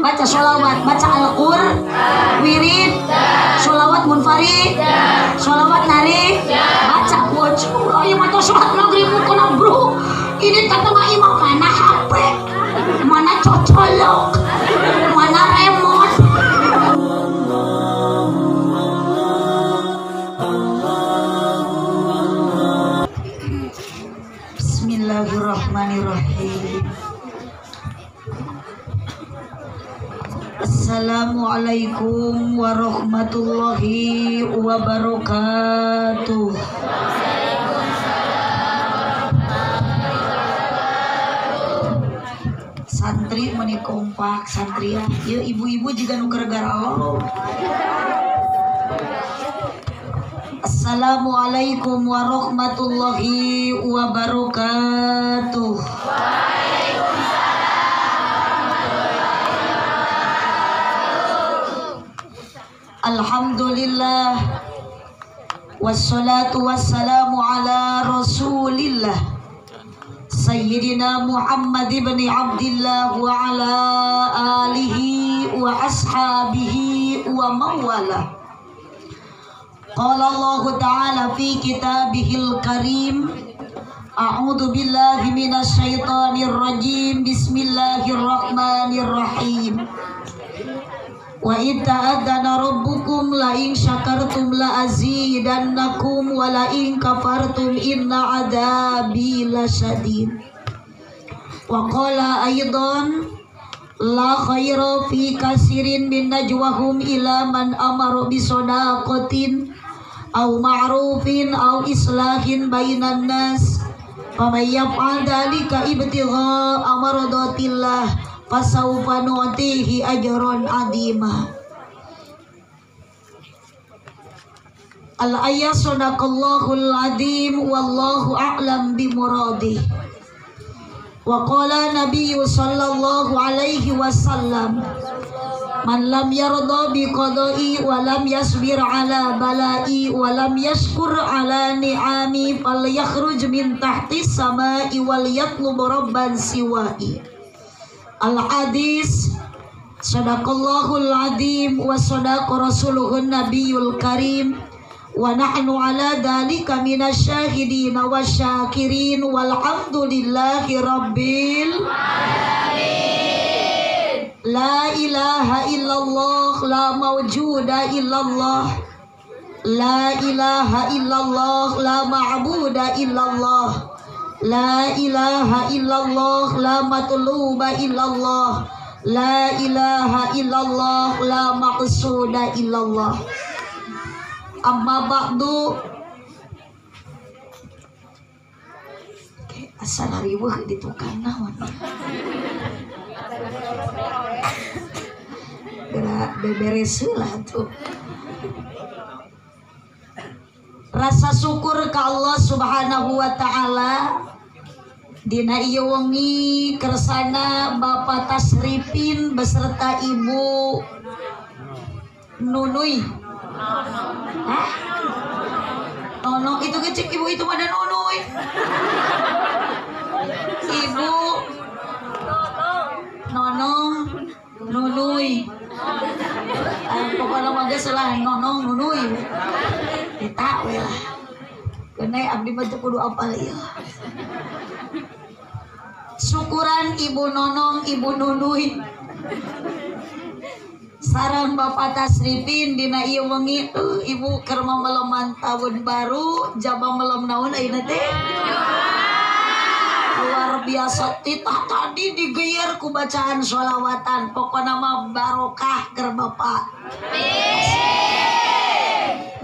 Baca sholawat, baca Al-Qur'an, wirid, sholawat munfarid, sholawat nari, baca bocor. Ayo mata sholat maghrib kena bro. Ini tengah imam mana HP, mana cocolok, mana remote. Bismillahirrahmanirrahim. Assalamualaikum warahmatullahi wabarakatuh. Santri meni kompak santri ya. Yuk ibu-ibu juga nuker garalo. Assalamualaikum warahmatullahi wabarakatuh. Alhamdulillah wassalatu wassalamu ala rasulillah Sayyidina Muhammad ibn Abdillah wa ala alihi wa ashabihi wa mawala. Qala Allah ta'ala fi kitabihil karim, a'udzu billahi minasy syaithanir rajim, bismillahirrahmanirrahim. Wa idh ta'adzana rabbukum la in syakartum la azidannakum wa la in kafartum inna adzabi lasyadid. Wa qala aidan la khaira fi kasirin min najwahum ila man amara bi shadaqatin aw ma'rufin aw islahin bainan nas faman yaf'al dzalika ibtigha'a mardatillah fasawfa nu'tihi ajran 'azima. Al-ayat sadaqallahul azim wallahu a'lam bimuradih. Wa qala nabiyyu sallallahu alaihi wasallam, man lam yarda bi qada'i wa lam yasbir ala bala'i wa lam yashkur ala ni'ami falyakhruj min tahti samai wal yatlub rabban siwa'i. Al-hadis sadaqallahul azim wa sadaqa rasuluhun nabiyul karim wa nahnu ala dhalika minasyahidin wasyakirin walhamdulillahi rabbil alamin. La ilaha illallah la mawjuda illallah, la ilaha illallah la ma'buda illallah, la ilaha illallah la matluba illallah, la ilaha illallah la maqsuda illallah. Amma ba'du. Oke, asal riweuh di tukang naon. Geura beberes heula tuh. Rasa syukur ke Allah Subhanahu wa ta'ala dina ieu wengi kersana Bapak Tasrifin beserta Ibu Nunuy. Hah? Nono itu kecil ibu itu ada Nunuy. Ibu Nonong Nunuy. Pokoknya mah geus lah Nonong Nunuy. Eta we lah. Keuna abdi mah teu kudu apal ieu. Syukuran Ibu Nonong, Ibu Nunuy sareng Bapak Tasrifin dina ieu wengi ibu keur mameleman tahun baru jaba melem naon ayeuna teh. Luar biasa titah tadi digeyer ku bacaan sholawatan, pokona mah barokah keur Bapak.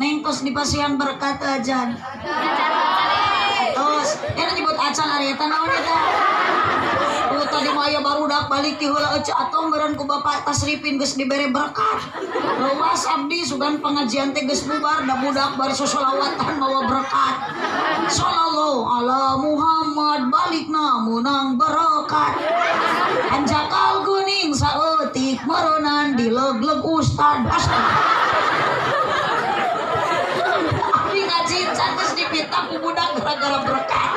Neng tos dipasihan berkat ajan. Tos, eta nyebut acan ari eta naon eta? Tadi mah aya barudak balik ti heula ece atau meureun ku Bapak Tasrifin geus dibere berkat. Lewas abdi sugan pengajian teh geus bubar da budak bar sholawatan mawa berkat. Sallallahu ala Muhammad balikna munang berkat. Hanjakal kuning saeutik meureunan dilegleg ustad. Abdi ngaji can geus dipita ku budak gara-gara berkat.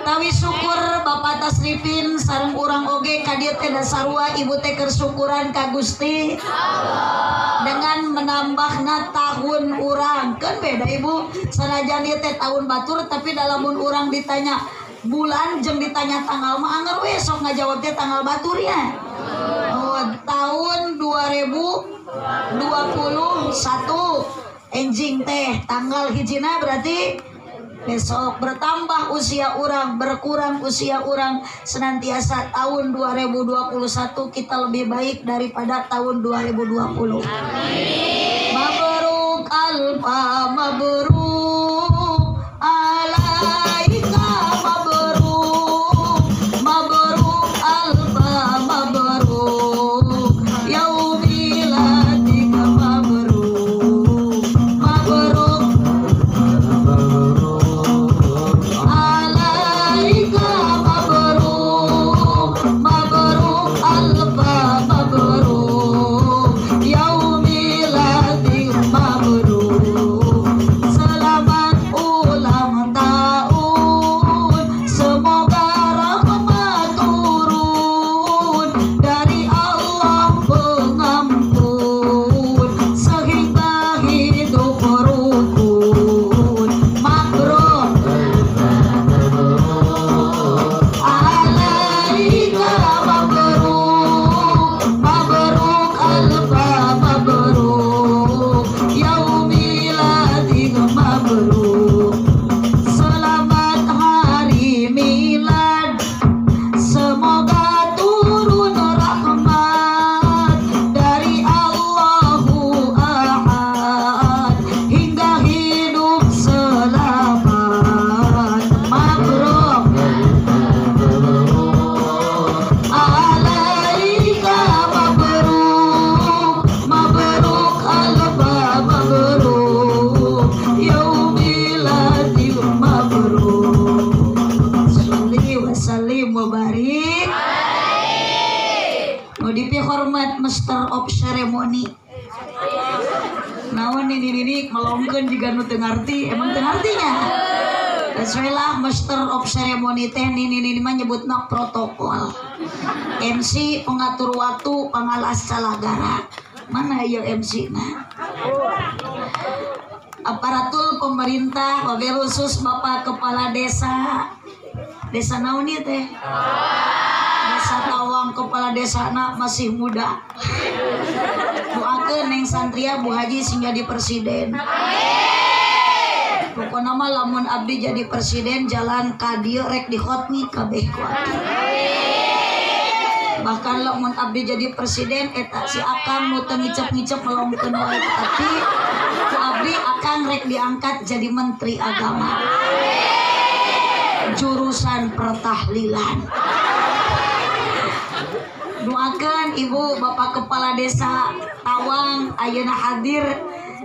Tawi syukur Bapak Tasrifin sareng urang oge ka dieu teh sarua ibu teh keur syukuran ka Gusti Allah dengan menambahna tahun urang. Kan beda ibu, sanajan ieu teh tahun batur tapi dalamun urang ditanya bulan jeung ditanya tanggal mah anggar we sok ngajawab teh tanggal batur ya. Oh, tahun 2021 enjing teh tanggal hijina berarti besok. Bertambah usia orang, berkurang usia orang, senantiasa tahun 2021 kita lebih baik daripada tahun 2020. Amin. Mabruk alfa mabruk alaika mabruk, mabruk alfa mabruk yaumilatika mabruk, mabruk alaika mabruk, mabruk alfa mabruk yaumilatika mabruk. Selamat ulang tahun, semoga rahmat turun dari Allah pengampun sehingga hidup rukun. Mabruk alaika mabruk, mabruk alfa mabruk yaumilatika mabruk. Selamat hari milad, semoga turun rahmat dari Allahu Ahad hingga hidup selamat. Mabruk alaika mabruk, mabruk alfa mabruk yaumilatika mabruk. Sholli wa sallim wa barik. Nu dipihormat Master of Ceremony. Naon ini melongkeun jiga nu teu ngarti, emang teu ngartinya. Geus we lah Master of Ceremony teh nini mah nyebutna protokol. MC pengatur waktu, pangalas calagara. Mana ieu MC na? Aparatur pemerintah, wabil khusus Bapak Kepala Desa. Desa naon ieu teh? Desa Tawang, kepala desana masih muda. Doakeun neng Santria Bu Haji sing jadi presiden. Pokona mah lamun abdi jadi presiden jalan ka dieu rek dihotmi kabeh ku abdi. Bahkan lamun abdi jadi presiden eta si akang nu teu ngicep-ngicep melongkeun wae ku abdi, ku abdi akang rek diangkat jadi menteri agama. Jurusan pertahlilan. Doakan ibu bapak kepala desa Tawang ayeuna hadir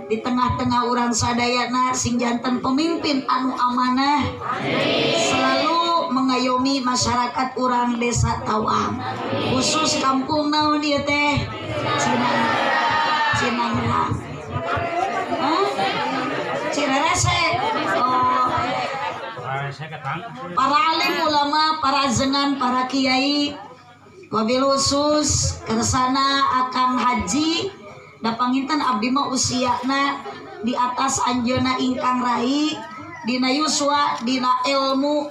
di tengah-tengah urang sadayana sing janten pemimpin anu amanah. Selalu mengayomi masyarakat urang desa Tawang. Khusus kampung naon ieu teh? Cinanggerang. Hah? Cirerese. Oh. Para alim ulama, para zengan, para kiai, wabil khusus kersana akang haji da panginten abdi mah usiana di atas anjeunna ingkang rai dina yuswa dina ilmu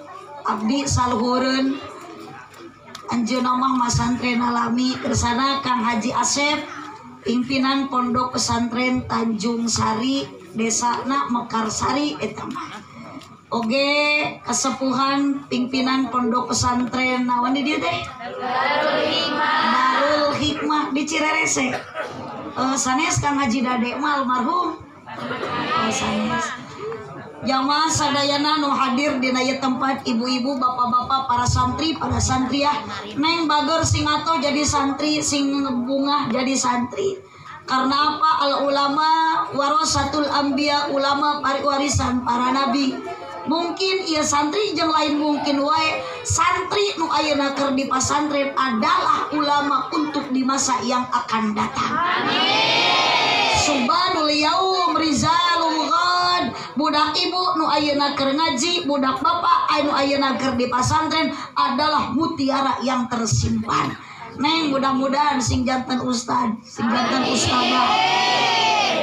abdi saluhureun anjeunna mah masantren alami. Kersana Kang Haji Asep pimpinan Pondok Pesantren Tanjung Sari desana Mekarsari eta mah. Oge kesepuhan pimpinan Pondok Pesantren naon di dieu teh? Darul Hikmah. Darul Hikmah di Cirerese. Sanes Kang Haji Dade mah almarhum. Oh, sanes. Jamaah sadayana nu hadir dina ieu tempat, ibu-ibu, bapak-bapak, para santri, para santriah, neng bageur sing atoh jadi santri, sing bungah jadi santri. Karena apa? Al ulama warasatul anbiya, ulama warisan para nabi. Mungkin ia santri jeung lain mungkin wae santri nu ayeuna keur di pasantren adalah ulama untuk di masa yang akan datang. Amin. Subhanul yaum rizalul ghad. Budak ibu nu ayeuna keur ngaji, budak bapak anu ayeuna keur di pasantren adalah mutiara yang tersimpan. Neng mudah-mudahan sing janten ustad, sing janten ustadzah,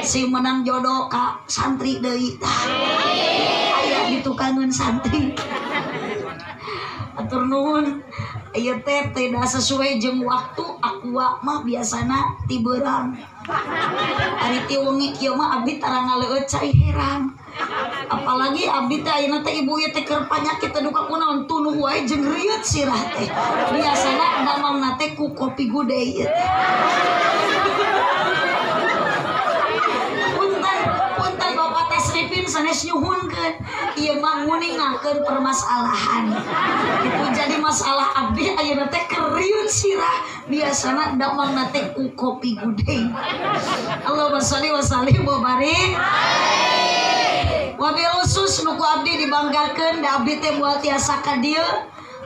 sing menang jodoh ka santri deui tah. Aya ditukangeun santri. Atur nuhun. Ieu teh tidak sesuai jeung waktu aqua mah biasana ti beurang. Ari ti wengi kieu mah abdi tara ngaleueut cai herang. Apalagi abdi teh ayeuna teh ibu ieu teh keur panyakit teh duka kunaon tunuh wae jeung rieut sirah teh. Biasana damangna teh ku kopi gude ieu teh. Punten, punten Bapak Tasrifin sanes nyuhunkeun. Ieu mah nguningakeun permasalahan. Itu jadi masalah abdi ayeuna teh keur sirah biasana damangna teh ku kopi gude. Allahumma sholli wa sallim wa barik. Wabil khusus nu ku abdi dibanggakeun da abdi teh moal tiasa ka dieu,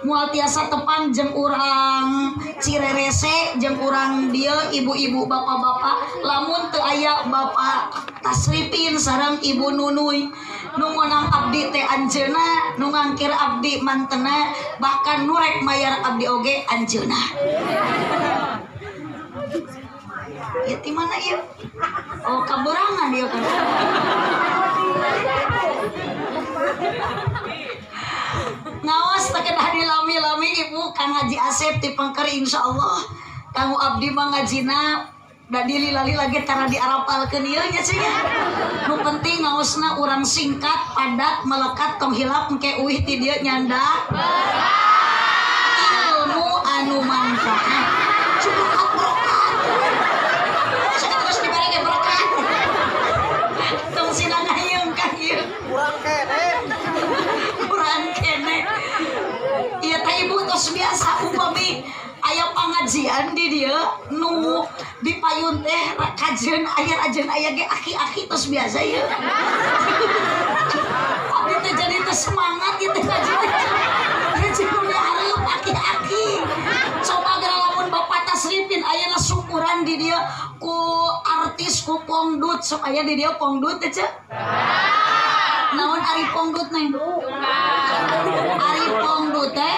moal tiasa tepang jeung urang Cirerese jeung urang dieu ibu-ibu bapak-bapak lamun teu aya Bapak Tasrifin sareng Ibu Nunuy nu meunang abdi teh anjeunna, nu ngangkir abdi mantena, bahkan nu rek mayar abdi oge anjeunna. Ieu ti mana ieu? Oh, kaberangan ieu kan. Ngawas teh kedah dilami-lami ibu Kang Haji Asep ti Pengker insyaallah. Kanggo abdi mah ngajina da dililali lagi tara diarapalkeun ieu nya cenah. Nu penting ngaosna urang singkat, padat, melekat, tong hilap engke uih ti dieu nyanda ilmu anu manfaat. Cukup berkat. Sakitu geus dibere ge berkat. Tong sina ngahieung ka ieu. Kurang kene. Kurang kene. Ieu teh ibu tos biasa upami aya pangajian di dieu nu di payun teh kajeun aya ajeun aya ge aki-aki tos biasa ieu. Abdi teh jadi teh semangat ieu teh ngaji teh. Ngaji nu dihareup aki-aki. Coba geura lamun Bapak Tasrifin ayeuna syukuran di dieu ku artis ku pongdut sok aya di dieu pongdut teh ceu. Naon ari pongdut neng? Ari pongdut teh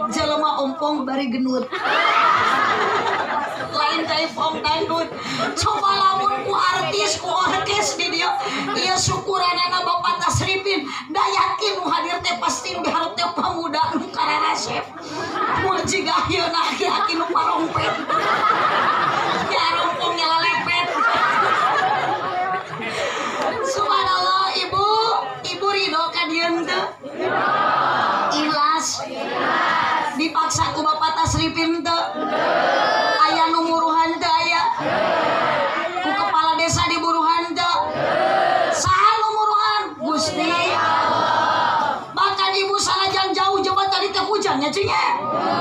jelema ompong bari genut. Lain teh pong dangdut. Coba lamun ku artis ku orkes di dieu ieu syukuranana Bapak Tasrifin da yakin nu hadir teh pasti nu dihareup teh pamuda nu kararasep. Mun jiga ayeuna aki-aki nu parompet. Ya rompong nyalalepet. Subhanallah ibu, ibu ridho ka dieu teu? Ikhlas. Dipaksa ku Bapak Tasrifin teu? Aya nu muruhan teu aya? Ku kepala desa diburuhan teu? Saha nu muruhan? Gusti Allah. Bahkan ibu sanajan jauh jembat tadi teh hujan nya cing.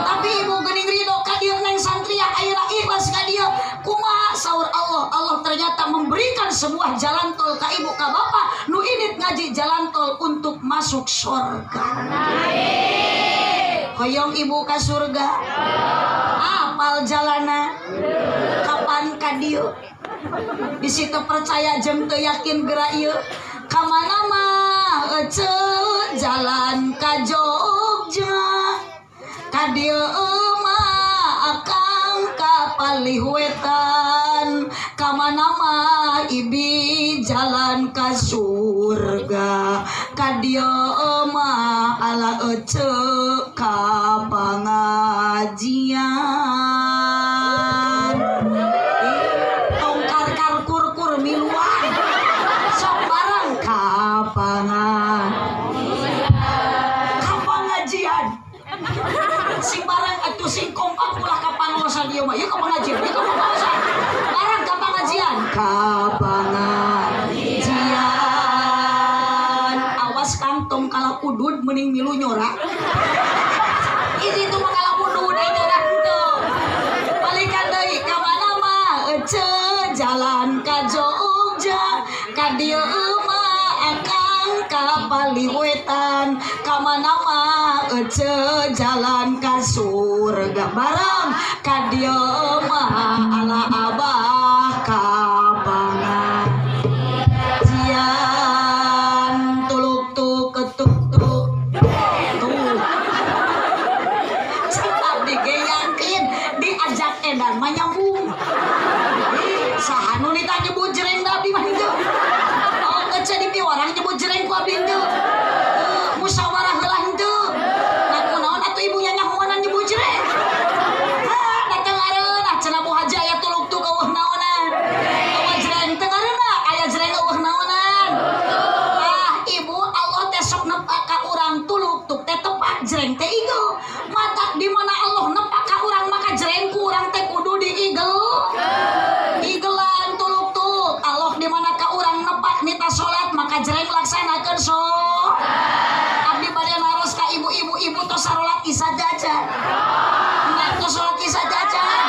Tapi ibu geuning ridho ka dieu neng santriah ayeuna ikhlas ka dieu. Kumaha saur Allah? Allah ternyata memberikan sebuah jalan tol ka ibu ka bapak nu indit ngaji jalan tol untuk masuk surga. Hoyong ibu ka surga. Apal jalana? Kapan ka dieu? Di situ percaya jeung teu yakin geura ieu. Ka mana mah eceu jalan ka Jogja. Ka dieu mah akang ka palih wetan. Ka mana mah ibi jalan ka surga. Ka dieu mah ala eceu ka pangajian. Tong kar-kar kur-kur miluan. Sok bareng ka pangajian. Sing bareng atuh sing kompak ulah ka pangaosan ieu mah. Ieu ka pangajian, ieu ka pangaosan. Bareng ka pangajian. Ka pangajian. Awas Kang tong kalah udud mending milu nyora. Ini tuh mah kalah udud ai nyora henteu. Balikan deui ka mana mah eceu jalan ka Jogja. Ka dieu mah akang ka palih wetan. Ka mana mah eceu jalan ka surga. Bareng ka dieu mah ala abah ka pangajian. Tuluk tuk ketuk tuk. Sugan mah nyambung. Saha nu nita nyebut jreng da abdi mah henteu. Oh ece di piwarang nyebut jreng ku abdi henteu. Musyawarah heula henteu. Nah kunaon atuh ibu nyanyahoanan nyebut jreng. Hah datang areunah cenah Bu Haji aya tuluk-tuk eueuh naonan. Eueuh jreng teu ngareunah aya jreng eueuh naonan. Ah ibu Allah teh sok nepak ka urang tuluk-tuk teh tepak jreng teh igel. Mata di mana Allah nepak ka urang maka jreng ku urang teh kudu diigel. Igelan tuluk-tuk Allah di mana ka urang nepak nita salat maka jreng laksanakeun so. Abdi bade naros ka ibu-ibu, ibu tos sarolat isya jajan. Enggak tos salat isya jajan.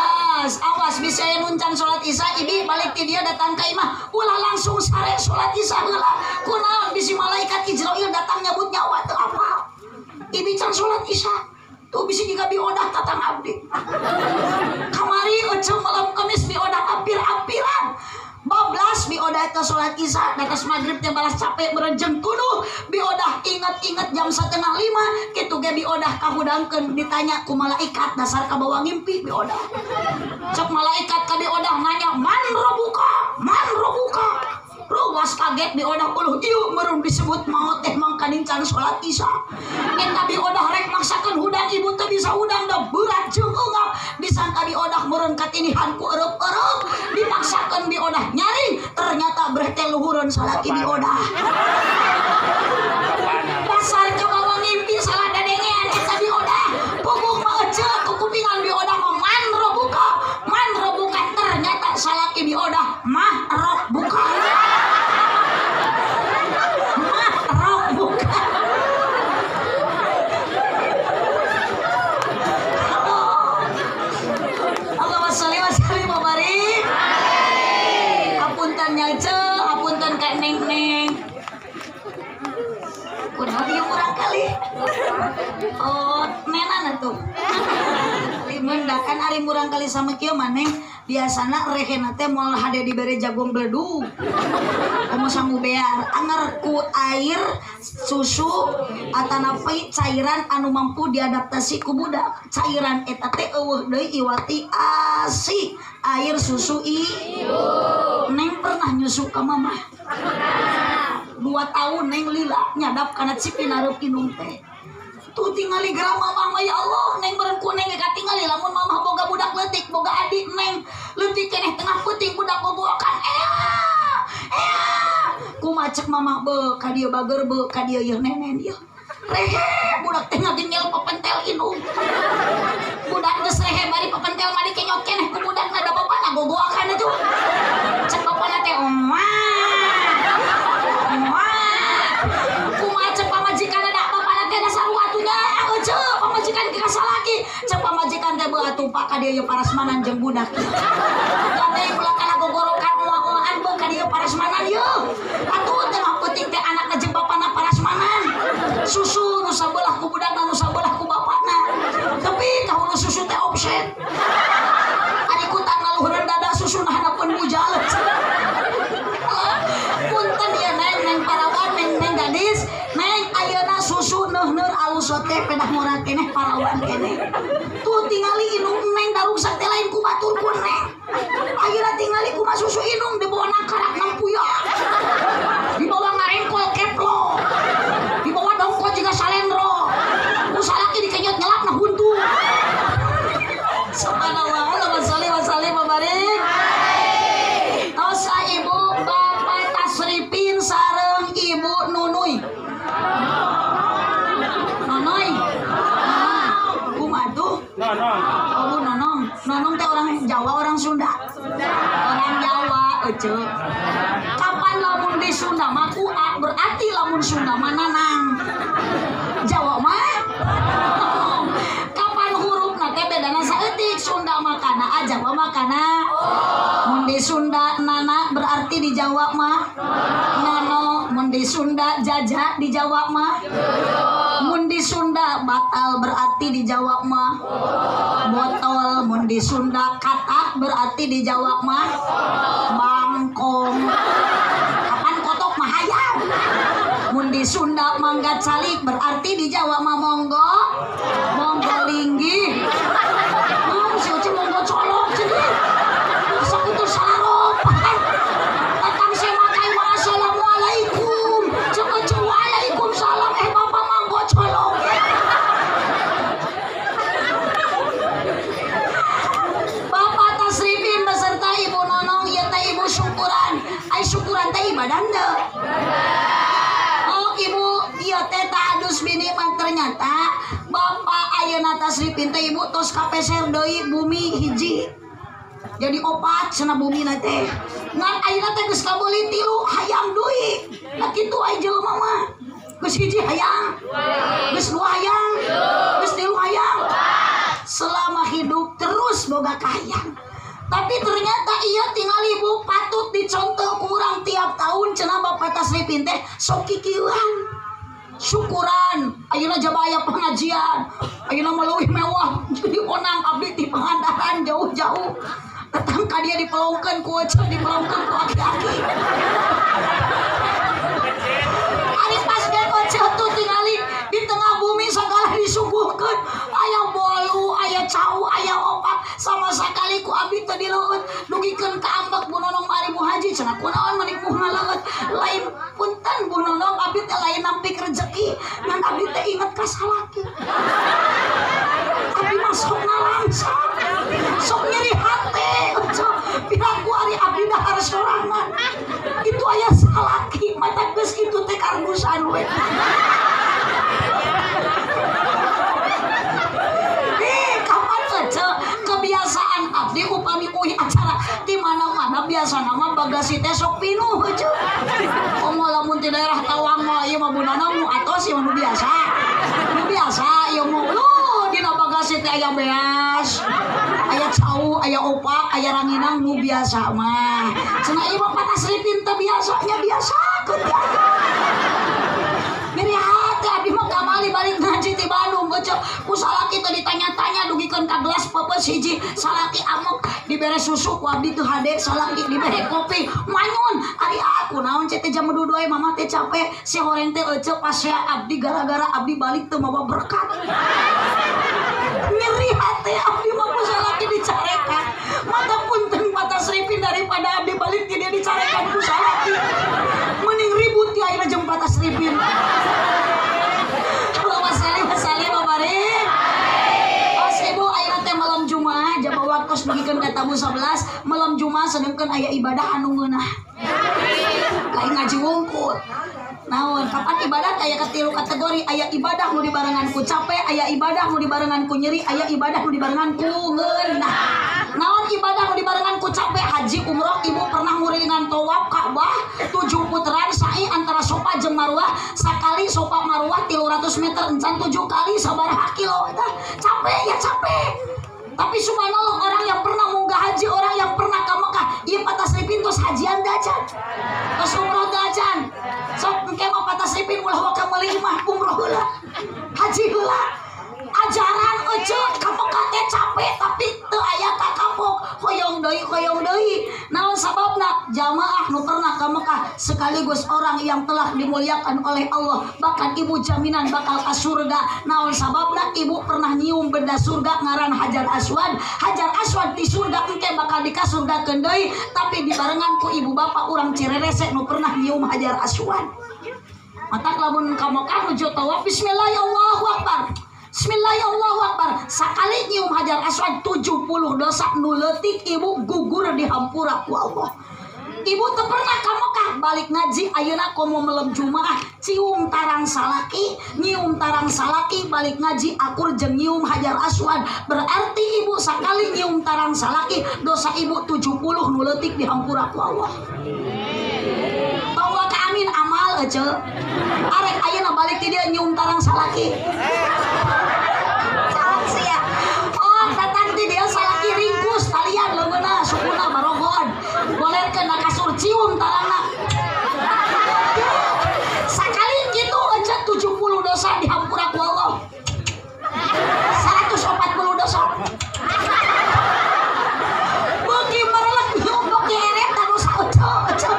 Awas, awas bisa aya nuncan salat isya ibi balik ti dia datang ka imah ulah langsung sare salat isya heula. Kunaon bisi malaikat Ijrail datang nyabut nyawa teu apa. Ibi can salat isya. Tuh bisi juga biodah tatang abdi. Kamari ece malam Kamis biodah apir-apiran. Bablas biodah ke sholat isya, datas maghrib teh balas capek merenjeng tuduh. Biodah inget-inget jam 4:30 kitu ge biodah kahudangkeun ditanya ku malaikat dasar kabawa ngimpi biodah. Cek malaikat ka biodah nanya man robuka, man robuka. Ruwas kaget biodah uluh ieu meureun disebut maot teh mangkaning can sholat isya. Eta biodah rek maksakeun hudang ibu teu bisa hudang da berat jeung eungap. Disangka biodah meureun katinihan ku ereup-ereup, dipaksakeun biodah nyaring, ternyata breh teh luhureun salaki biodah. Dasar kabawa ngimpi salah dadengean eta biodah. Puguh mah ece kukupingan biodah mah man robuka, man robuka ternyata salaki biodah mah robuka. Oh, nenan atuh. Limendakan ari murang kali sama kieu maneh biasana rehena teh moal hade dibere jagung bledug. Komo sangu bear anger ku air susu atanapi cairan anu mampu diadaptasi ku budak. Cairan eta teh eueuh deui iwati asi air susu i. Neng pernah nyusu ka mamah. 2 tahun neng lila nyadap kana cipinareup indung teh. Tuh tingali gerak mamah mah ya Allah neng meureun ku neng katingali lamun mamah boga budak leutik boga adik neng leutik keneh tengah peuting budak bogokan ea ea kumaha cek mamah be ka dieu bager be ka dieu yeuh nenen yeuh rehe budak teh ngagenyel pepentel indung budak geus rehe bari pepentel mah dikenyot keneh ku budakna da bapana gogoakan atuh cek bapana teh wah kumaha cek pamajikan da bapana teh dasar atuh ece pamajikan ke salaki cek pamajikan teh beuh atuh pak ka dieu ieu parasmanan jeung budak gandeng ulah kana gogorokan oa-oaan beuh ka dieu parasmanan yeuh atuh tengah peuting teh anakna jeung bapana parasmanan susu nu sabelah ku budakna nu sabelah ku bapana tapi kahulu susu teh offset ari kutang ngaluhureun dada susu na handapeun bujal. Punten ya neng neng parawan neng neng gadis neng ayeuna susu neuhneur alus teh pedah murah keneh parawan keneh tuh tingali indung neng daruksak teh lain ku batur ku neng ayeuna tingali kumaha susu indung dibawa nangkarak nampuya dibawa ngarengkol keplo dibawa dongko jiga salendro ku salaki dikenyot nyelap na huntu. Subhanallah, Allahumma sholli wa sallim wa barik. Tosa ibu bapak Tasripin sareng ibu Nunuy. Nonoy. Kumaha tuh? Nonong. Oh, Bu Nonong. Nonong teh orang Jawa, orang Sunda. Orang Jawa, ece. Kapan lamun di Sunda mah ku A, berarti lamun Sunda mah nanang. Jawa mah nonong. Kapan hurufna teh bedana saeutik, Sunda mah kana A, Jawa mah kana Mun di Sunda nana berarti di Jawa mah nono. Mun di Sunda jaja di Jawa mah Mun di Sunda batal berarti di Jawa mah botol. Mun di Sunda katak berarti di Jawa mah bangkong. Kapan kotok mah hayam. Mun di Sunda mangga calik berarti di Jawa mah monggo monggo linggih. Si Tasripin teh ibu tos kapeser deui bumi hiji. Jadi opat cenah bumi na teh. Ngan ayeuna teh geus kabeuli 3 hayang deui. Lah kitu ai jelema mah. Geus hiji hayang. Geus 2 hayang. Geus 3 hayang. Selama hidup terus boga kahayang. Tapi ternyata iya tinggal ibu patut dicontoh kurang tiap tahun cenah Bapak Tasripin teh sok kikieuan. Syukuran, ayeuna jaba aya pengajian, ayeuna mah leuwih mewah jadi onang abdi ti Pangandaran jauh-jauh. Datang ka dia dipelongkeun ku eceu, dipelongkeun ku aki-aki. Ari pas ge eceu tuh tingali di tengah bumi segala disuguhkeun, aya bolu, aya cau, aya opak, sama sakali ku abdi teu dileueut, dugikeun ka ambek Bu Nonong ari Bu Haji cenah kunaon meni ku ngaleueut. Lain punten Bu Nonong abdi teh lain nampik rezeki, ngan abdi teh inget ka salaki. Abdi mah sok nalangsa, sok nyeri hate, piraku ari abdi dahar sorangan. Itu aya salaki, mata geus kitu teh kargusan we. Kebiasaan abdi upami uih acara di mana-mana biasa nama bagasi teh sok pinuh heueuh. Komo lamun ti daerah Tawang mah ieu mah Bu Nonong nu atos ieu mah nu biasa. Nu biasa ieu mah lu dina bagasi teh aya beas, aya cau, aya opak, aya ranginang nu biasa mah. Cenah ieu mah Patasripin teh biasanya biasa keun teh. Nyeri hati abdi mah kamali balik ngaji ti Bandung geuceuh ku salaki teh ditanya-tanya dugikeun ka gelas peupeus hiji salaki amok dibere susu ku abdi teu hade salaki dibere kopi manyun ari aku naon ceh teh jam 2 we mama teh capek si horeng teh eceu pasea abdi gara-gara abdi balik teu mawa berkat. Nyeri hati abdi mah ku salaki dicarekan mata punten Patasripin daripada abdi balik ti dia dicarekan ku salaki mending ribut ya ayeuna jeung Patasripin. Malam Jumat jaba waktos dugikeun ka tamu 11 malam Jumat sedengkeun aya ibadah anu ngeunah. Lain ngaji wungkul. Naon kapan ibadah aya katilu kategori, aya ibadah nu dibarengan ku capek, aya ibadah nu dibarengan ku nyeri, aya ibadah nu dibarengan ku ngeunah. Naon ibadah nu dibarengan ku capek haji umroh ibu pernah ngurilingan tawaf Ka'bah 7 putaran sa'i antara Sofa jeung Marwah sakali Sofa Marwah 300 meter encan 7 kali sabaraha kilo tah capek ya capek. Tapi subhanallah orang yang pernah munggah haji, orang yang pernah ke Mekah, ieu Patasripin tos hajian dacan. Tos umroh dacan. Sok engke mah Patasripin ulah waka meuli imah umroh heula. Haji heula. Ajaran eceu ka Mekah teh capek tapi teu aya kakapok. Hoyong deui hoyong deui. Naon sababna? Jamaah nu pernah ke Mekah sekaligus orang yang telah dimuliakan oleh Allah, bahkan ibu jaminan bakal ke surga. Naon sababna? Ibu pernah nyium benda surga ngaran Hajar Aswad. Hajar Aswad di surga engke bakal dikasurgakeun deui, tapi dibarengan ku ibu bapak urang Cirerese nu pernah nyium Hajar Aswad. Matak lamun ka Mekah nuju tawaf bismillahirrahmanirrahim. Bismillahirrahmanirrahim. Sakali nyium Hajar Aswad 70 dosa nu leutik ibu gugur dihampura ku Allah. Ibu teu pernah ka Mekah balik ngaji ayeuna komo melem Jumaah cium tarang salaki, nyium tarang salaki balik ngaji akur jeung nyium Hajar Aswad. Berarti ibu sakali nyium tarang salaki dosa ibu 70 nu leutik dihampura ku Allah. Tong ka amin amal eceu. Arek ayeuna balik ti dieu nyium tarang salaki. Oh, datang ti dia salaki ringkus talian leungeunna sukuna barogon. Golerkeun na kasur cium tarangna. Sakali kitu eceu 70 dosa dihampura ku Allah. 140 dosa. Beuki marelek nyium beuki eret dosa eceu eceu.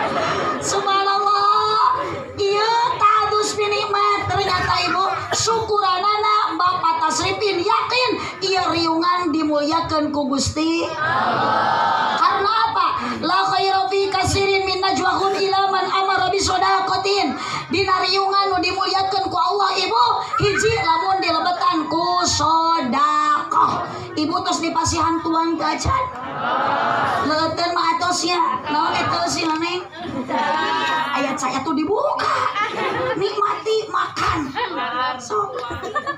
Subhanallah. Ieu ta'adus bi nikmat. Ternyata ibu syukuranana Bapak Tasripin yakin ieu riungan dimuliakeun ku Gusti Allah. Karena apa? La khaira fi katsirin min najwahum ila man amara bi shadaqatin. Dina riungan nu dimuliakeun ku Allah ibu hiji lamun dilebetan ku sedekah. Ibu tos dipasihan tuang ka acan. Leuteun mah atosnya. Naon eta sih neng? Ayat saya tuh dibuka. Nikmati makan. Sok.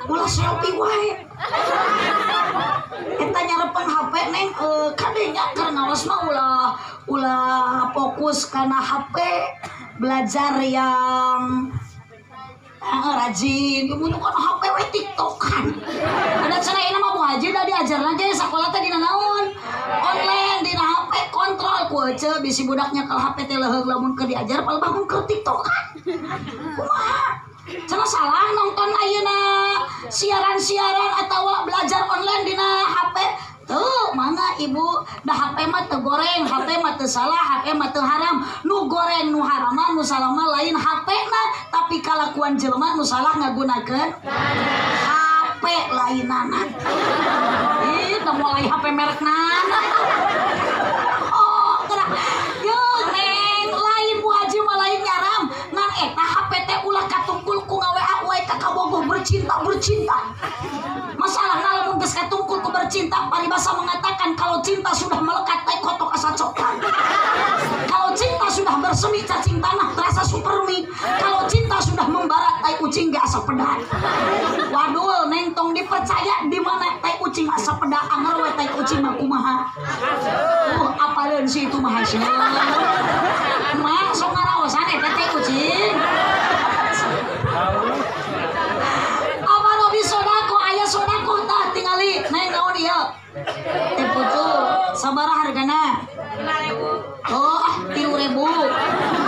Ulah selfie wae. Eta nyarepan HP neng kadenya keur ngaos mah ulah fokus kana HP, belajar yang rajin, kemudian kan HP we TikTokan. Ada cenah ini mah Bu Haji da diajar lagi sekolah teh dina naon? Online dina HP kontrol ku ece bisi budaknya kalau HP teh leuheung lamun keur diajar palebah mun keur TikTokan. Kumaha? Cenah salah nonton ayeuna siaran-siaran atawa belajar online dina HP. Tuh, mangga ibu, dah HP mah teu goreng, HP mah teu salah, HP mah teu haram. Nu goreng nu haram mah nu salah mah lain HP na, tapi kalakuan jelema nu salah ngagunakeun HP lainana. Ih, teu mulai HP merekna. Oh, gerak. Yeuh, neng, lain Bu Haji mah lain nyaram. Ngan eta HP teh ulah katungkul ku ngawa wae ka kabogoh bercinta-bercinta. Masalahna lamun geus katungkul ku bercinta, paribasa mengatakan kalau cinta sudah melekat tai kotok asa coklat. Kalau cinta sudah bersemi cacing tanah terasa supermi. Kalau cinta sudah membara tai kucing ge asa pedah. Waduh, neng tong dipercaya di mana tai kucing asa pedah anger we tai kucing mah kumaha. Apaleun sih itu mah hasil. Mah sok ngaraosan eta tai kucing. Apa sodako aya sodako tah tingali neng naon ieu? Teh pucuk sabaraha hargana? 5.000. Oh, ah 3.000.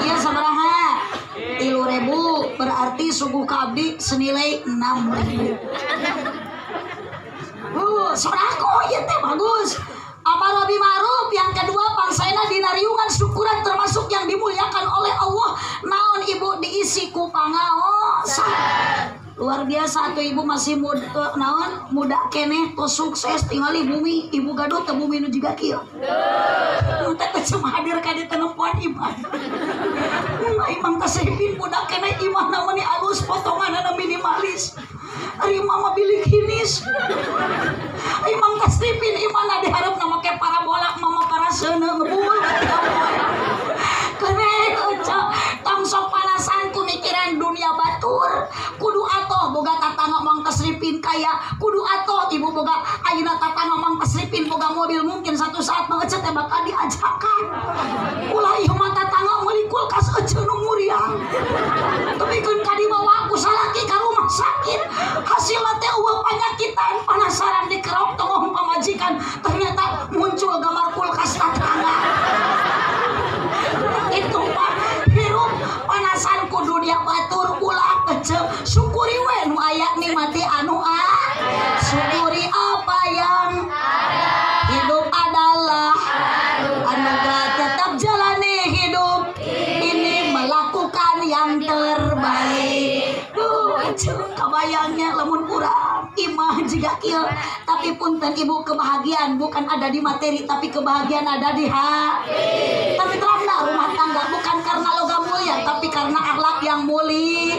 Iya sabaraha? 3.000 berarti suguh ka abdi senilai 6.000. Sodako ieu teh bagus. Amar bil ma'ruf yang kedua pangsaena dina riungan syukuran termasuk yang dimuliakan oleh Allah. Naon ibu diisi ku pangaosan. Luar biasa atau ibu masih muda, naon muda keneh tos sukses tingali bumi ibu gaduh teu bumi nu jiga kieu. Nu teh cuma hadir ka dieu nempoan imah. Imang tasripin muda keneh imahna meni alus potonganna minimalis. Ari mama bilik hinis. Imang tasripin imahna diharapna make parabola mama paraseuneu ngebul. Keren euca tong sok panasan ku mikiran dunia batur. Kudu atoh boga tatangga mang tasripin kaya, kudu atoh ibu boga ayeuna tatangga mang tasripin boga mobil mungkin satu saat mah ece teh bakal diajakan. Ulah ieu mah tatangga meuli kulkas ece nu muriang. Tepikeun ka dibawa ku salaki ka rumah sakit. Hasilna teh eueuh panyakitan penasaran dikerok tonggoh pamajikan ternyata muncul gambar kulkas tatangga. Itu mah hirup panasan ku dunia batur ulah ece syukuri we nu aya nikmati anu a syukuri apa yang ada. Hidup adalah anugerah, tetap jalani hidup ini melakukan yang terbaik. Duh ece kabayangnya lamun urang imah jiga kieu tapi punten ibu kebahagiaan bukan ada di materi tapi kebahagiaan ada di hati. Tentramna rumah tangga bukan karena logam mulia tapi karena akhlak yang mulia.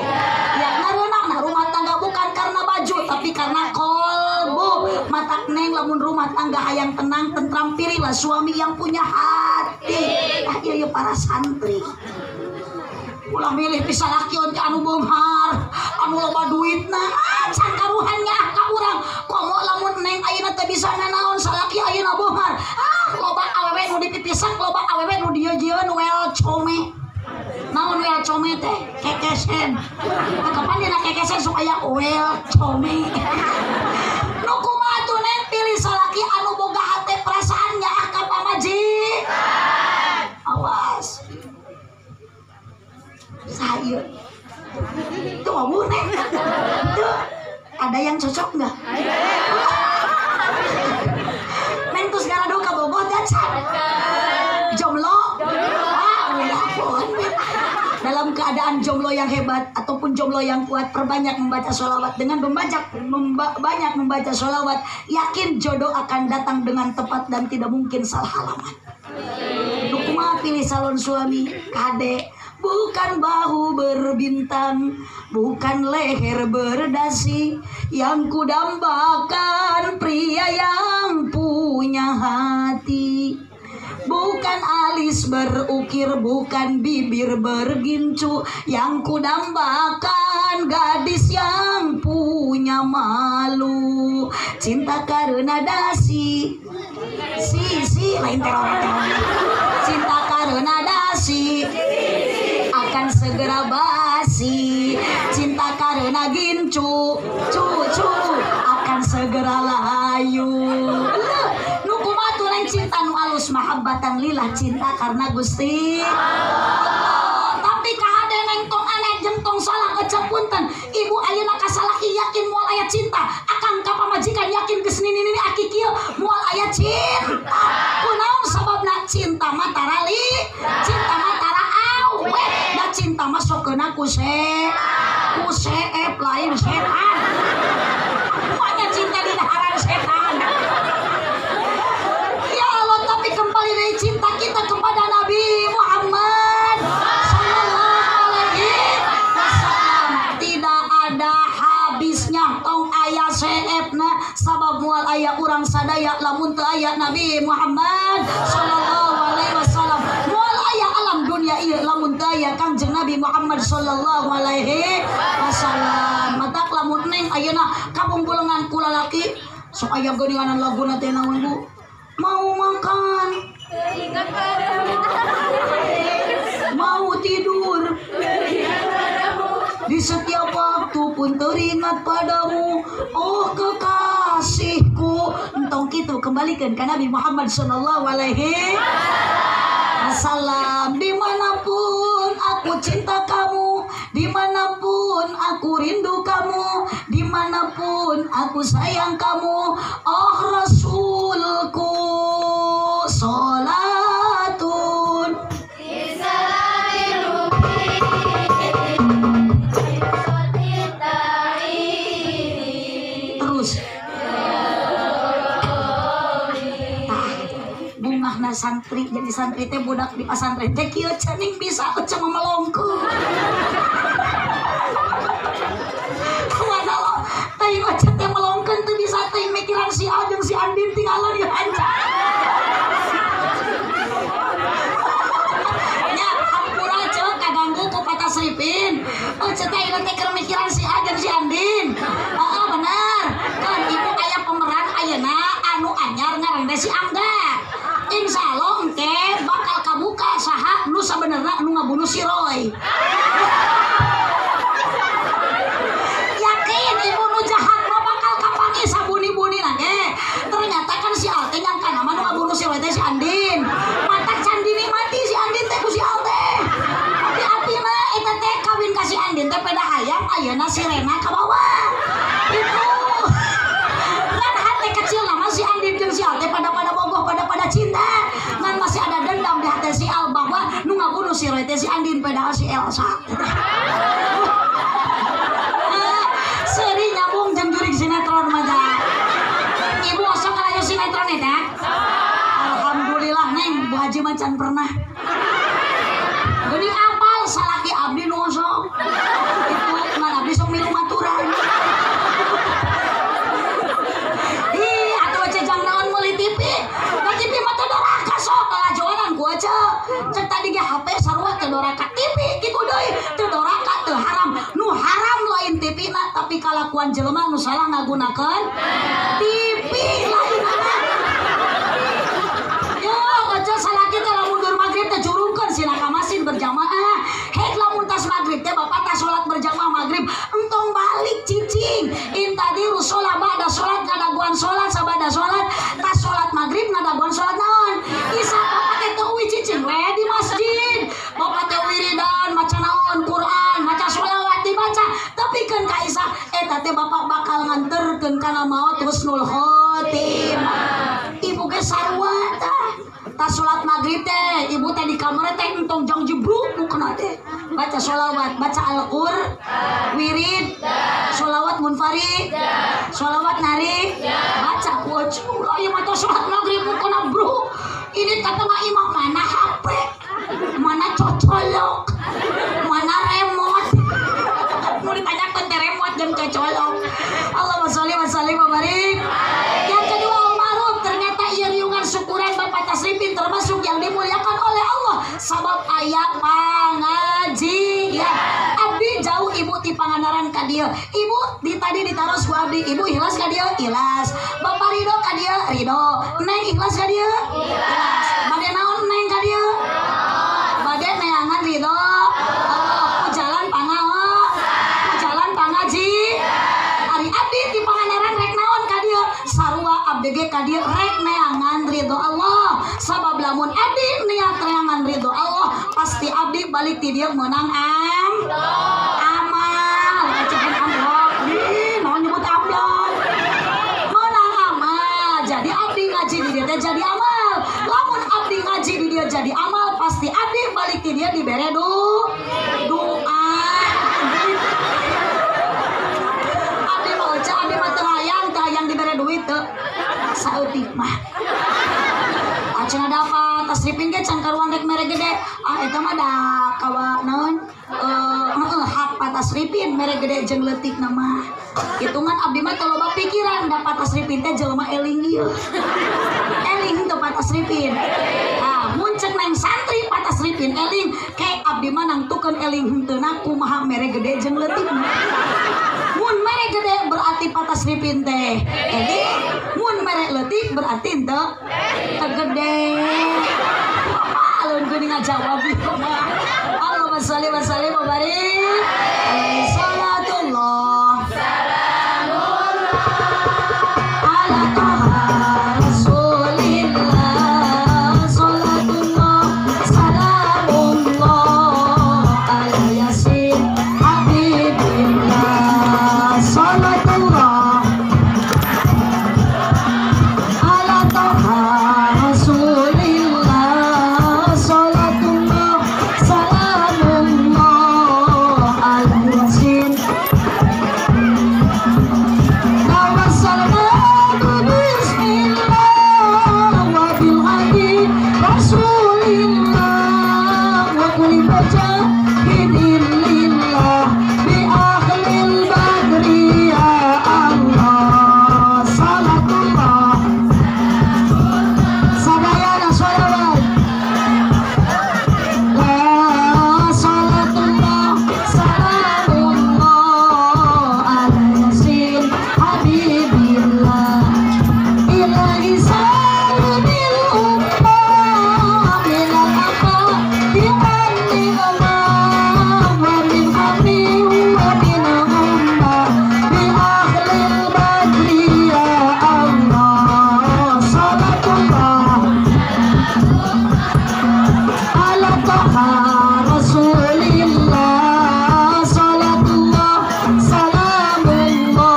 Ya ngareunahna rumah tangga bukan karena baju tapi karena kolbu. Matak neng lamun rumah tangga hayang tenang tentram pilihlah suami yang punya hati. Ah ieu para santri. Ulah milih bisa laki anu beunghar, anu loba duitna, ah can karuhannya ka urang. Komo lamun neng ayeuna teh bisa nanaon salaki ayeuna beunghar. Ah loba awewe nu dipipisak, loba awewe nu dieu-jieun welcome. Naon welcome teh? Kekesen. Kapan dina kekesen sok aya welcome. Nu kumaha tuh neng pilih salaki anu boga hate perasaan nyaah ka pamajikan. Awas. Saya itu mau neng itu ada yang cocok nggak? Neng tuh segala duka bogoh dacan jomblo. Dalam keadaan jomblo yang hebat ataupun jomblo yang kuat, perbanyak membaca sholawat. Dengan banyak membaca sholawat, yakin jodoh akan datang dengan tepat dan tidak mungkin salah alamat. Dukuma pilih salon suami kade. Bukan bahu berbintang, bukan leher berdasi, yang kudambakan pria yang punya hati. Bukan alis berukir, bukan bibir bergincu, yang kudambakan gadis yang punya malu. Cinta karena dasi, si si lain teror. Cinta karena dasi akan segera basi. Cinta karena gincu, cucu akan segera layu. Nu kumaha tuh lain cinta nu alus, mahabbatan lillah, cinta karena Gusti Allah. Tapi kahade neng tong aneh jeung tong salah ecep punten. Ibu ayeuna ka salaki yakin moal aya cinta, akang ka pamajikan yakin geus nini-nini aki kieu moal aya cinta. Kunaon sababna? Cinta mah tarali, cinta mah tara awet, da cinta mah sok keuna ku seep lain setan. Pokoknya cinta di daharan setan. Ya Allah, tapi kembali dari cinta kita kepada Nabi Muhammad Sallallahu Alaihi Wasallam tidak ada habisnya. Tong aya seepna sabab moal aya urang sadaya lamun teu aya Nabi Muhammad Sallallahu Alaihi Wasallam. Moal aya alam dunia ieu lamun teu aya Kangjeng Nabi Muhammad Sallallahu Alaihi Wasallam. Matak lamun neng ayeuna kabungbulengan ku lalaki sok aya geuninganan laguna teh naon Bu? Mau makan, mau tidur, di setiap waktu pun teringat padamu, oh kekasihku. Entong kitu kembalikan ke Nabi Muhammad Sallallahu Alaihi Wasallam. Dimanapun aku cinta kamu, dimanapun aku rindu kamu, dimanapun aku sayang kamu, oh Rasulku. Salatun terus. Bungahna santri, jadi santri teh budak di pasantren teh kieu cening bisa eceu melongkeun. Kumaha lo teh eceu teh melongkeun teu bisa teh mikiran si A jeung si Andin tinggalan di hanca. Nya hampura ceu kaganggu ku patasripin. Eceu teh ieu teh keur mikiran si A jeung si Andin. Heeh bener. Kan ibu aya pemeran ayeuna anu anyar ngaran teh si Angga. Insya Allah engke bakal kabuka saha nu sabenerna nu ngabunuh si Roy. Yakin ibu nu jahat mah bakal kapanggih sabuni-buni lagi. Ternyata kan si Al teh nyangka nama nu ngabunuh si Roy teh si Andin. Matak Candini mati si Andin teh ku si Al teh. Tapi atina eta teh kawin ka si Andin teh peda hayang ayeuna si Rena kabawa. Itu kan hati kecil nama si Andin jeung si Al teh pada bogoh pada cinta. Ngan masih ada dendam di hati si Al bahwa nu ngabunuh si Roy teh si Andin padahal si Elsa. Seri nyambung jeung jurig sinetron mah tah. Ibu osok kalayu sinetron eta? Alhamdulillah neng, Bu Haji mah can pernah. Geuning apal salaki abdi nu osok. Itu ngan abdi sok milu maturan. Ih, atuh cejang naon meuli TV. Da TV mah teu doraka sok lalajoanan ku aja. Cek tadi ge HP sarua teu doraka TV kitu deui, teu doraka teu haram. Nu haram lain TV na tapi kalakuan jelema nu salah ngagunakeun TV lain mah. Yo, aja salaki teh lamun dur magrib teh jurungkeun sila ka masjid berjamaah. Hek lamun tas magrib teh bapak tas salat berjamaah magrib, entong balik cicing. Intadiru sholat ba'da sholat ngadaguan sholat sabada sholat, tas sholat magrib ngadaguan sholat naon. Isa bapak teh teu uwi cicing we di masjid. Bapak teh wiridan maca naon Quran, maca sholawat dibaca. Tapi keun ka Isa eta teh bapak bakal nganterkeun kana maot husnul khotimah. Ibu ge sarua tah. Tas sholat maghrib teh ibu teh di kamar teh entong jang jebruk nu kena teh. Baca sholawat, baca Al-Qur, wirid, sholawat munfarid, sholawat nari, baca ku ulah ieu mah sholat maghrib nu kena bro. Ini kata mah imam mana HP, mana cocolok, mana remote. Mau ditanyakeun teh remote jeung cocolok. Allahumma sholli wa sallim wa barik. Yang kedua al-ma'ruf, ternyata ieu riungan syukuran Bapak Tasripin termasuk yang dimuliakan ieu. Ibu di tadi ditaros ku abdi, ibu ikhlas ka dieu? Ikhlas. Bapak ridho ka dieu? Ridho. Neng ikhlas ka dieu? Ikhlas. Bade naon neng ka dieu? Bade neangan ridho. Ku jalan pangaos, ku jalan pangaji. Ari abdi ti Pangandaran rek naon ka dieu? Sarua abdi ge ka dieu rek neangan ridho Allah. Sabab lamun abdi niat neangan ridho Allah, pasti abdi balik ti dieu meunang amal. Ecehan amplop. Ih, naon nyebut amplop? Meunang amal. Jadi abdi ngaji di dieu teh jadi amal. Lamun abdi ngaji di dieu jadi amal, pasti abdi balik ti dieu dibere doa. Abdi mah euca, abdi mah teu hayang dibere duit teu. Saeutik mah. Cenah dapat tasripin ge can karuan rek mere gede. Ah eta mah da kawa naon? Hak patasripin mere gede jeung leutik na mah. Hitungan abdi mah teu loba pikiran da patasripin teh jelema eling ieu. Eling teu patasripin. Ah mun ceuk neng santri patasripin eling, ke abdi mah nangtukeun eling henteuna kumaha mere gede jeung leutik. Mun mere gede berarti patasripin teh eling, mun mere leutik berarti henteu teu gede. Apa alun geuning ngajawab ieu mah. Allahumma shalli wa sallim wa barik. Salatullah salamullah ala Toha Rasulillah. Salatullah salamullah ala Yasin Habibillah. Salatullah ala Toha Rasulillah. Salatullah salamullah ala Yasin. Tawassalna bismillah wa bil hadi Rasulillah wa kulli mujahidin lillah bi ahlil badri ya Allah. Salatullah sadayana sholawat. La salatullah salamullah ala Yasin Habibillah. Ilahi salimil ummah minal afati wan ni'mah wa min hammi wa min ummah bi ahlil badri ya Allah. Salatullah ala Toha Rasulillah. Salatullah salamullah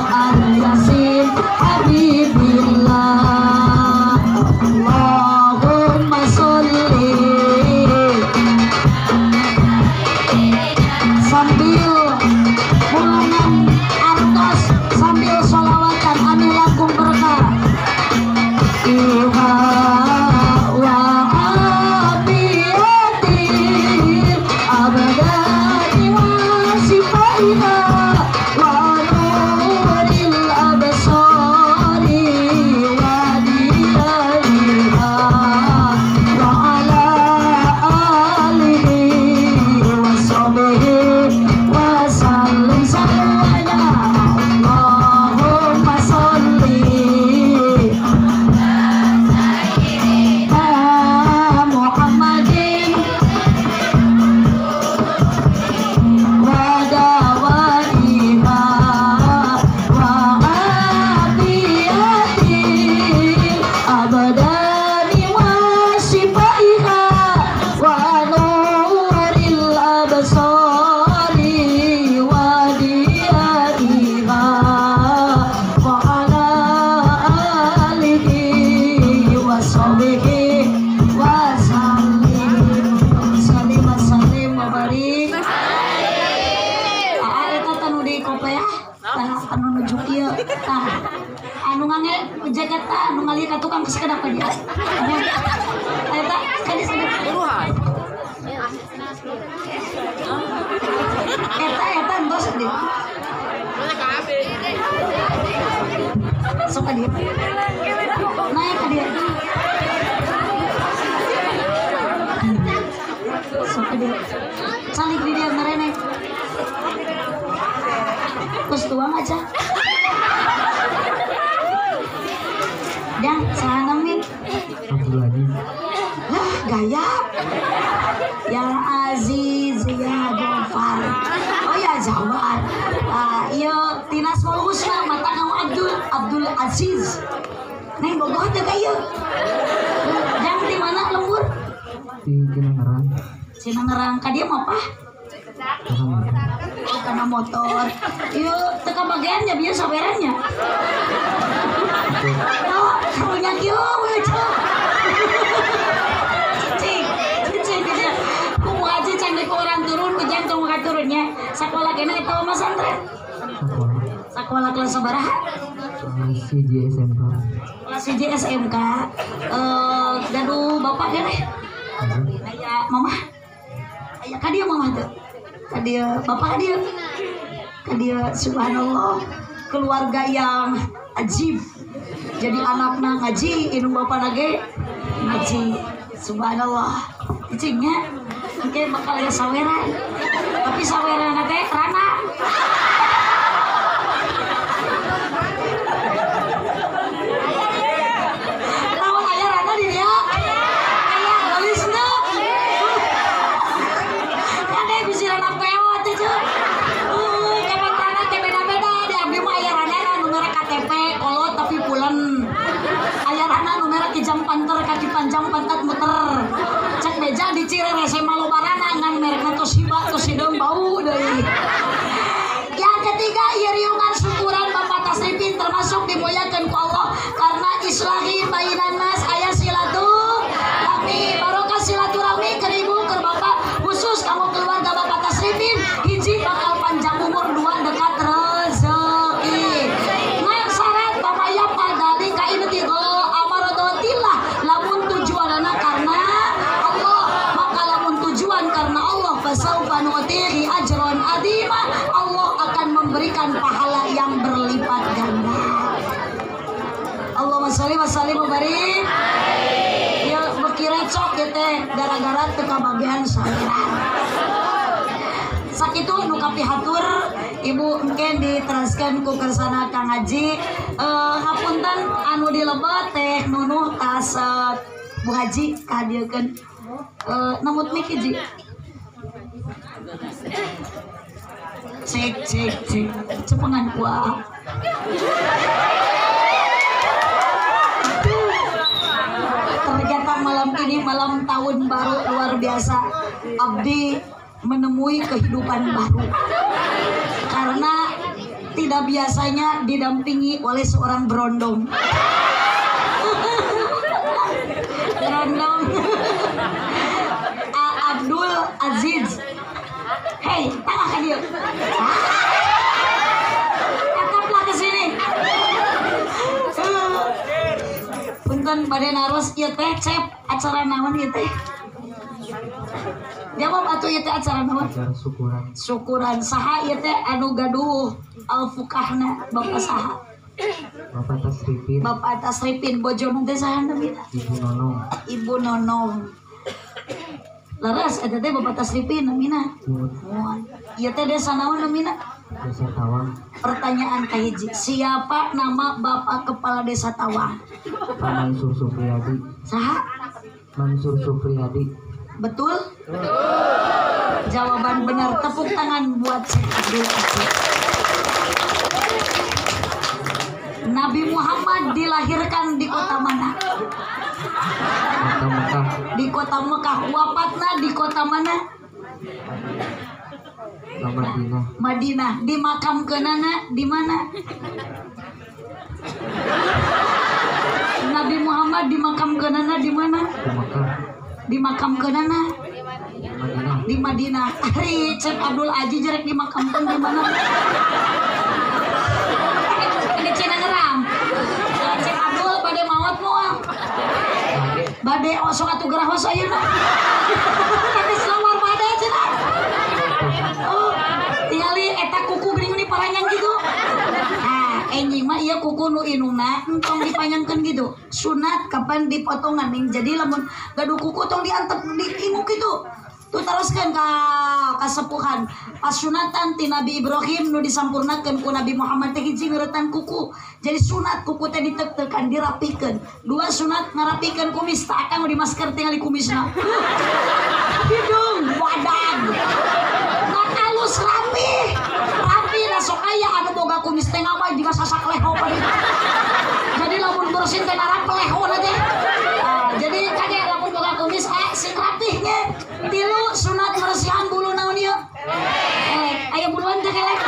ala Yasin Habibillah. Allahumma sholli sambil mulungan artos sambil sholawatan anu langkung berkah. Iha wa abiyati abadani wa sifaiha wa nuril absari wa diyaiha wa ala alihi wa sahbihi wa sallim semuanya. Allahumma sholli ala Muhammadin wa dawaiha wa abiyati abadani wa sifaiha wa nuril absari wa diyaiha wa ala alihi wa sahbihi wa sallim. Sallim wa sallim wa barik. Ah eta tah nu di kopeah tah anu nuju ieu tah anu ngange jaket tah anu ngalir ka tukang sakedap ka dia. Eta kadi sakedap. Eta eta entos di. Sok ka dieu. Naik ka dieu. Sok ka dieu. Calik di dieu marene. aja. Jang saha nami? Abdul Aziz. Lah gaya. Ya Aziz ya Gofar. Oh ya Jawar. Ieu tina Asmaul Husna mata kamu Abdul Aziz. Neng bogoh teh ka ieu. Jang di mana lembur? Di Cinangerang. Cinangerang ka dieu mah apa? Oh, karena motor. Ieu teu kabagean nya bieu sawerannya. Oh, karunya kieu we cek. Cicing, cicing dia. Kumaha cicing di orang turun ku jang tong ka turunnya. Sakola kena eta mah santren. Sakola kelas sabaraha? Kelas 1 SMK. Kelas 1 SMK. Gaduh bapak keneh? Aya mamah. Aya ka dieu mamah teu? Ka dieu bapak ka dieu? Ka dieu subhanallah. Keluarga yang ajib. Jadi anakna ngaji, indung bapana ge ngaji. Subhanallah. Cicingnya engke bakal aya saweran. Tapi saweranna teh rana. Naon aya rana di dieu? Aya geulisna. Kade bisi rana peot teh ceu. Kapan rana teh beda-beda, di abdi mah aya rana nu merek KTP kolot tapi pulen. Aya rana nu merek kijang panter kaki panjang pantat muter. Cek beja di Cirere mah loba rana ngan merekna Toshiba tos hideung bau deui. Yang ketiga ieu riungan syukuran Bapak Tasripin termasuk dimuliakan ku Allah karena islahi bainan nas aya silaturahmi barokah silaturahmi keur ibu keur bapak khusus kamu keluarga Bapak Tasripin hiji bakal panjang umur dua dekat rezeki. Ngan syarat bapak ya padali ka ibtigo amarodotillah lamun tujuanana karena Allah maka lamun tujuan karena Allah fasaufa nu'tihi ajran azima Allah akan memberikan pahala yang berlipat ganda. Allahumma sholli wa sallim wa barik. Ya beuki recok ieu teh gara-gara teu kabagean saweran. Sakitu nu kapihatur ibu engke diteraskeun ku kersana Kang Haji. Hapunten anu dilebet teh nunuh tas Bu Haji kahadiekeun. Namut mik hiji. Cek cek cek cepengan kuah. Ternyata malam ini malam tahun baru luar biasa. Abdi menemui kehidupan baru karena tidak biasanya didampingi oleh seorang berondong. Berondong. Abdul Aziz. Hei, tangah ke dia. Tetaplah ke sini. Punten bade naros ieu teh cep acara naon ieu teh? Jawab atuh ieu teh acara naon? Acara syukuran. Syukuran saha ieu teh anu gaduh al-fuqahna bapak saha? Bapak Tasripin. Bapak Tasripin bojona teh saha namina? Ibu Nonong. Ibu Nonong. Leres eta teh Bapak Tasripin namina. Muhun. Ieu teh desa naon namina? Desa Tawang. Pertanyaan kahiji, siapa nama Bapak Kepala Desa Tawang? Pak Mansur Supriyadi. Saha? Mansur Supriyadi. Betul? Betul. Jawaban benar. Tepuk tangan buat Syekh Abdul Aziz. Nabi Muhammad dilahirkan di kota mana? Kota Mekah. Di kota Mekah. Wafatna di kota mana? Madinah. Madinah. Dimakamkeunana di mana? Nabi Muhammad dimakamkeunana di mana? Di Mekah. Dimakamkeunana Madinah. Di Madinah. Ari Cep Abdul Aziz rek dimakamkeun di mana? Di Cinangerang. Cep Abdul bade maot moal. Bade osok atuh gerah hos ayeuna. Tapi selawar bade cenah. Oh, tingali eta kuku geuning ni paranjang gitu. Nah, enjing mah ieu kuku nu inungna entong dipanjangkeun gitu. Sunat kapan dipotongan ning jadi lamun gaduh kuku tong diantep diinguk gitu. Tuh teruskan ka kasepuhan pasunatan ti Nabi Ibrahim nu disampurnakeun ku Nabi Muhammad teh hiji ngeuretan kuku. Jadi sunat kuku teh ditek-tekan dirapikeun. Dua sunat ngarapikeun kumis tak akang di masker tingali kumisna. Hidung wadag. Ngan alus rapi. Rapi da sok aya anu boga kumis teh ngamai jiga sasak leho. Jadi lamun bersin teh narap lehona teh. Jadi kade lamun boga kumis sing rapih nya. Tilu sunat meresihan bulu naon ieu? Kelek. Aya buluan teh kelek.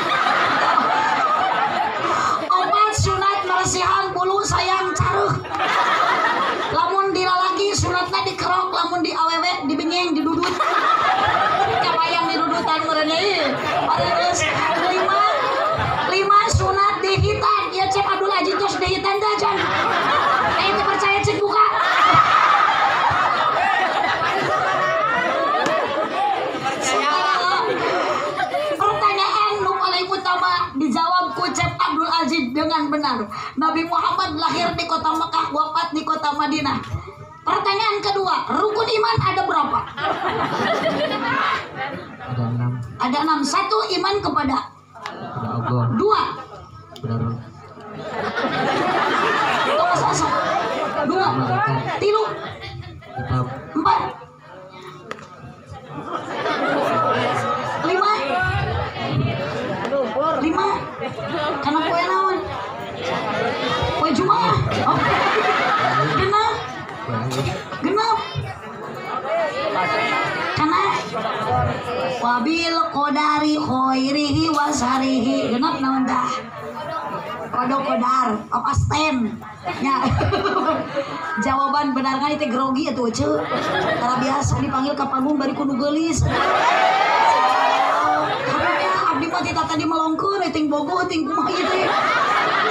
Opat sunat meresihan bulu sayang caruh. Lamun dilalaki sunatna dikerok, lamun di awewe dibengeng didudut. Kabayang didudutan meureun ieu. Terus lima sunat dihitan. Ieu Cep Abdul Aziz tos dihitan teh can. Aya teu percaya cek buka. Dijawab ku Cep Abdul Aziz dengan benar. Nabi Muhammad lahir di kota Mekah, wafat di kota Madinah. Pertanyaan kedua, rukun iman ada berapa? Ada 6. Ada 6. 1, iman kepada Allah. 2, 2, 3, 4, 5, 5. Karena poe naon? Poe Jumaah. Oh. Genap. Genap. Karena wabil qadari khairihi wa syarihi. Genap naon tah? Qada qadar, papasten. Ya. Jawaban benar kan itu grogi atuh ceu. Karena biasa dipanggil ke panggung bari kudu geulis. Abdi mah tita tadi melongkeun ting bogoh ting kumaha ieu teh.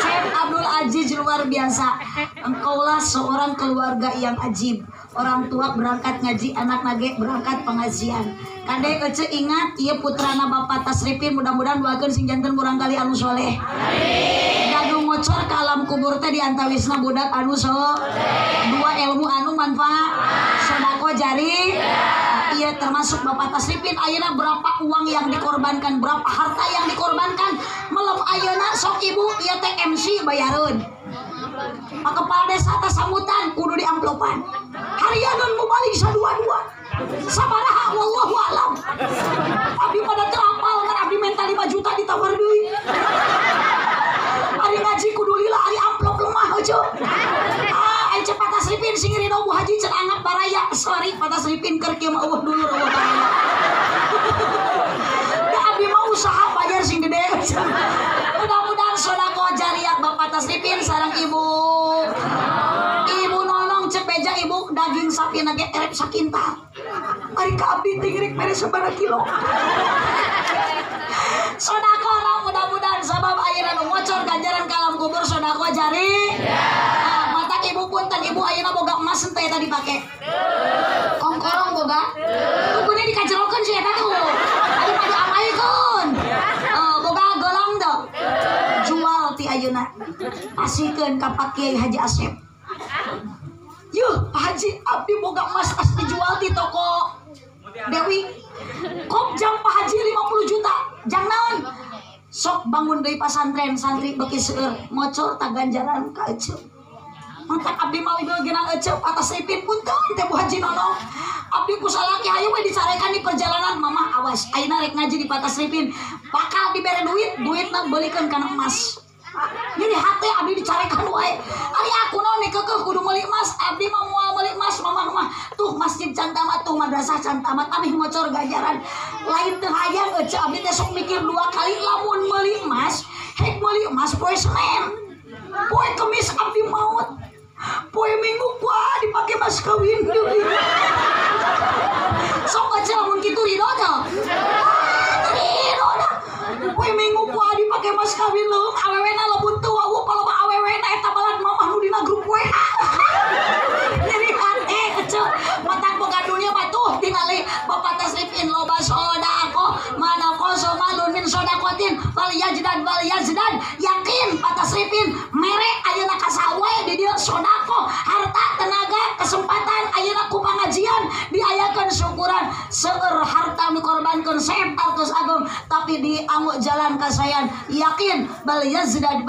Cep Abdul Aziz luar biasa. Engkaulah seorang keluarga yang ajib. Orang tua berangkat ngaji, anak nage berangkat pengajian. Kade ece ingat ieu putrana Bapak Tasripin, mudah-mudahan doakeun sing janten murangkali anu soleh. Amin. Gaduh ngocor ka alam kubur teh diantawisna budak anu soleh. Dua ilmu anu manfaat. Sedekah jari. Iya termasuk Bapak Tasripin ayeuna berapa uang yang dikorbankan, berapa harta yang dikorbankan. Melem ayeuna sok ibu ieu teh MC bayareun. Pak kepala desa teh sambutan kudu diamplopan. Harianeun mubalik sadua-dua. Sabaraha wallahu alam. Abdi pada teu apal kan abdi menta 5 juta ditawar deui. Ari ngaji kudu lila ari amplop lemah heueuh. Ai Pak Tasripin sing ridho Bu Haji can anggap baraya. Sorry Pak Tasripin keur kieu mah eueuh dulur eueuh baraya. Da abdi mah usaha bayar sing gede. Mudah-mudahan sedekah jariah Bapak Tasripin sareng Ibu. Ibu Nonong cek beja ibu daging sapi nage erep sakintal. Ari ka abdi tingrik mere sabaraha kilo. Sedekah lah mudah-mudahan sabab ayeuna nu ngocor ganjaran ka alam kubur sedekah jari. Nah, matak ibu punten ibu ayeuna boga emas henteu eta dipake. Kongkorong boga. Tugune dikajerokeun si eta tuh. Ari mah diamaikeun. Boga gelang teu. Jual ti ayeuna. Pasikeun ka Pak Kiai Haji Asep. Yuh, Pak Haji abdi boga emas as dijual di toko Dewi. Kop jam Pak Haji 50 juta. Jang naon? Sok bangun deui pasantren santri beuki seueur ngocor ta ganjaran ka eceu. Mantak abdi mah ieu geunang eceu atas ripin punten teh Bu Haji Nonong. Abdi ku salaki hayu we dicarekan di perjalanan mamah awas ayeuna rek ngaji di patas ripin bakal dibere duit, duitna beulikeun kana emas. Jadi hate abdi dicarekan wae. Ari aku naon kekeuh kudu meuli emas, abdi mah moal meuli emas mamah mah. Tuh masjid can tamat, tuh madrasah can tamat, amih ngocor ganjaran. Lain teu hayang ece abdi teh sok mikir 2 kali lamun meuli emas, hek meuli emas poe Senin. Poe Kemis abdi maut. Poe Minggu kuah dipake mas kawin deui. Sok ece lamun kitu ridho teh. Ridho dah. Poe Minggu kuah dipake mas kawin leuh awewena lebut teu wawuh palebah awewena eta balad mamah nu dina grup WA. Nyeri hate ece matak boga dunia mah tuh tingali Bapak Tasripin loba sedekah mana kosomalun min sedekatin fal yajdad wal yazdad yakin Pak Tasripin mere ayeuna ka sawe di dieu sedekah harta tenaga kesempatan ayeuna ku pangajian diayakeun syukuran Seueur harta nu korbankeun seep artos agung tapi dianggo jalan kasayan. Yakin bal yazdad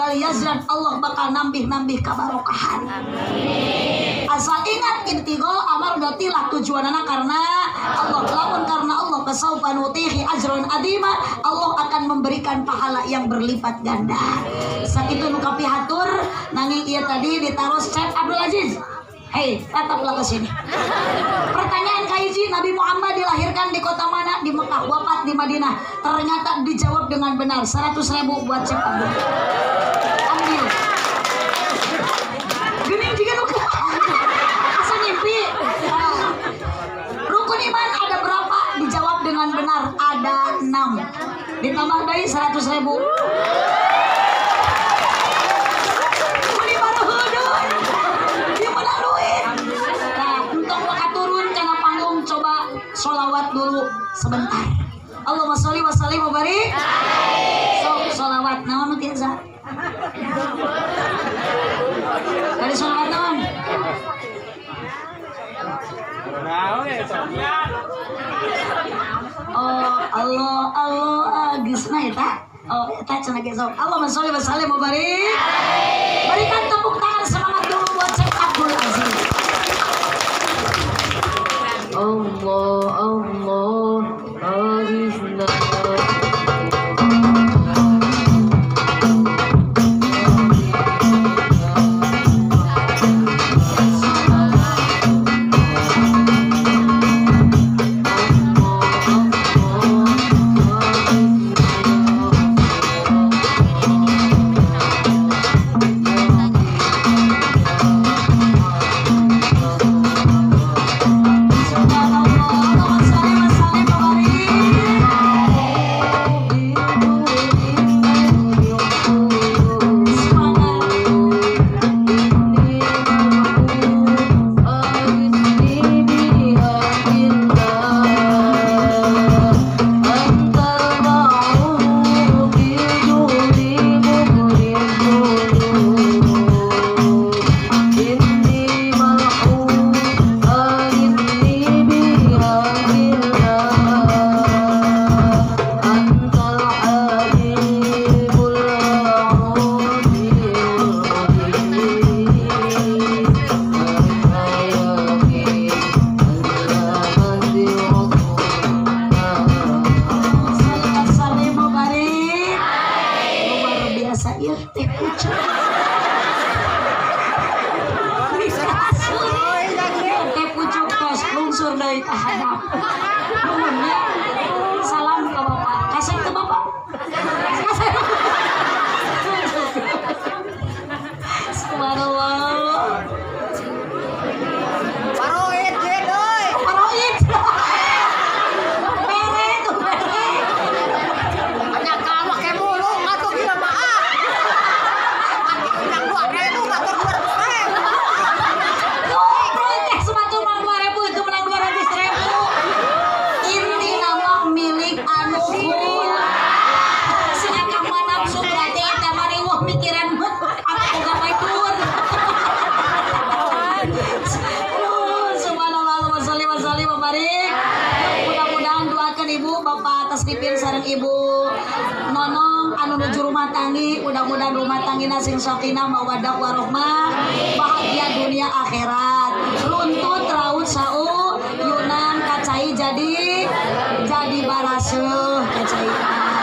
Allah bakal nambih-nambih kabarokahan. Amin. Asal ingat intigo amar datilah tujuanana karena Allah. Lamun karena Allah fasaufa nutihi ajran adima, Allah akan memberikan pahala yang berlipat ganda. Sakitu nu kapihatur nanging ieu tadi ditaros Syekh Abdul Aziz. Hei, tataplah ke sini. Pertanyaan kahiji, Nabi Muhammad dilahirkan di kota mana? Di Mekah, wafat di Madinah. Ternyata dijawab dengan benar. 100.000 buat Syekh Abdul. Ambil. Geuning jiga nu asa ngimpi. Rukun iman ada berapa? Dijawab dengan benar, ada 6. Ditambah deui 100.000. Sholawat dulu sebentar. Allahumma sholli wa sallim wa barik. So, sholawat naon nu tiasa? Dari sholawat naon? Oh, Allah Allah geusna eta. Oh, eta cenah ge sok. Allahumma sholli wa sallim wa barik. Berikan tepuk tangan semangat dulu buat Syekh Abdul Aziz. Allah Allah aghithna. Salam ke bapak, kasih ke bapak. Subhanallah. Paroid deui. Paroid. Bere tuh bere. Banyak kamu ke mulu atuh gila mah. Menang 2.000 batur 200.000. Oh, protes batur menang 2.000 itu menang 200.000. Inti nama milik anu si akang mah nafsu berarti eta mah riweuh mikiran aku boga batur. Subhanallah wa sholli wa sallim wa barik. Mudah-mudahan doakan ibu bapak tasdipin sareng ibu nonong anu nuju rumah tanggi, mudah-mudahan rumah tanggi sing sakinah mawaddah warahmah, bahagia dunia akhirat. Runtut raut sau yunan kacai jadi baraseuh kacai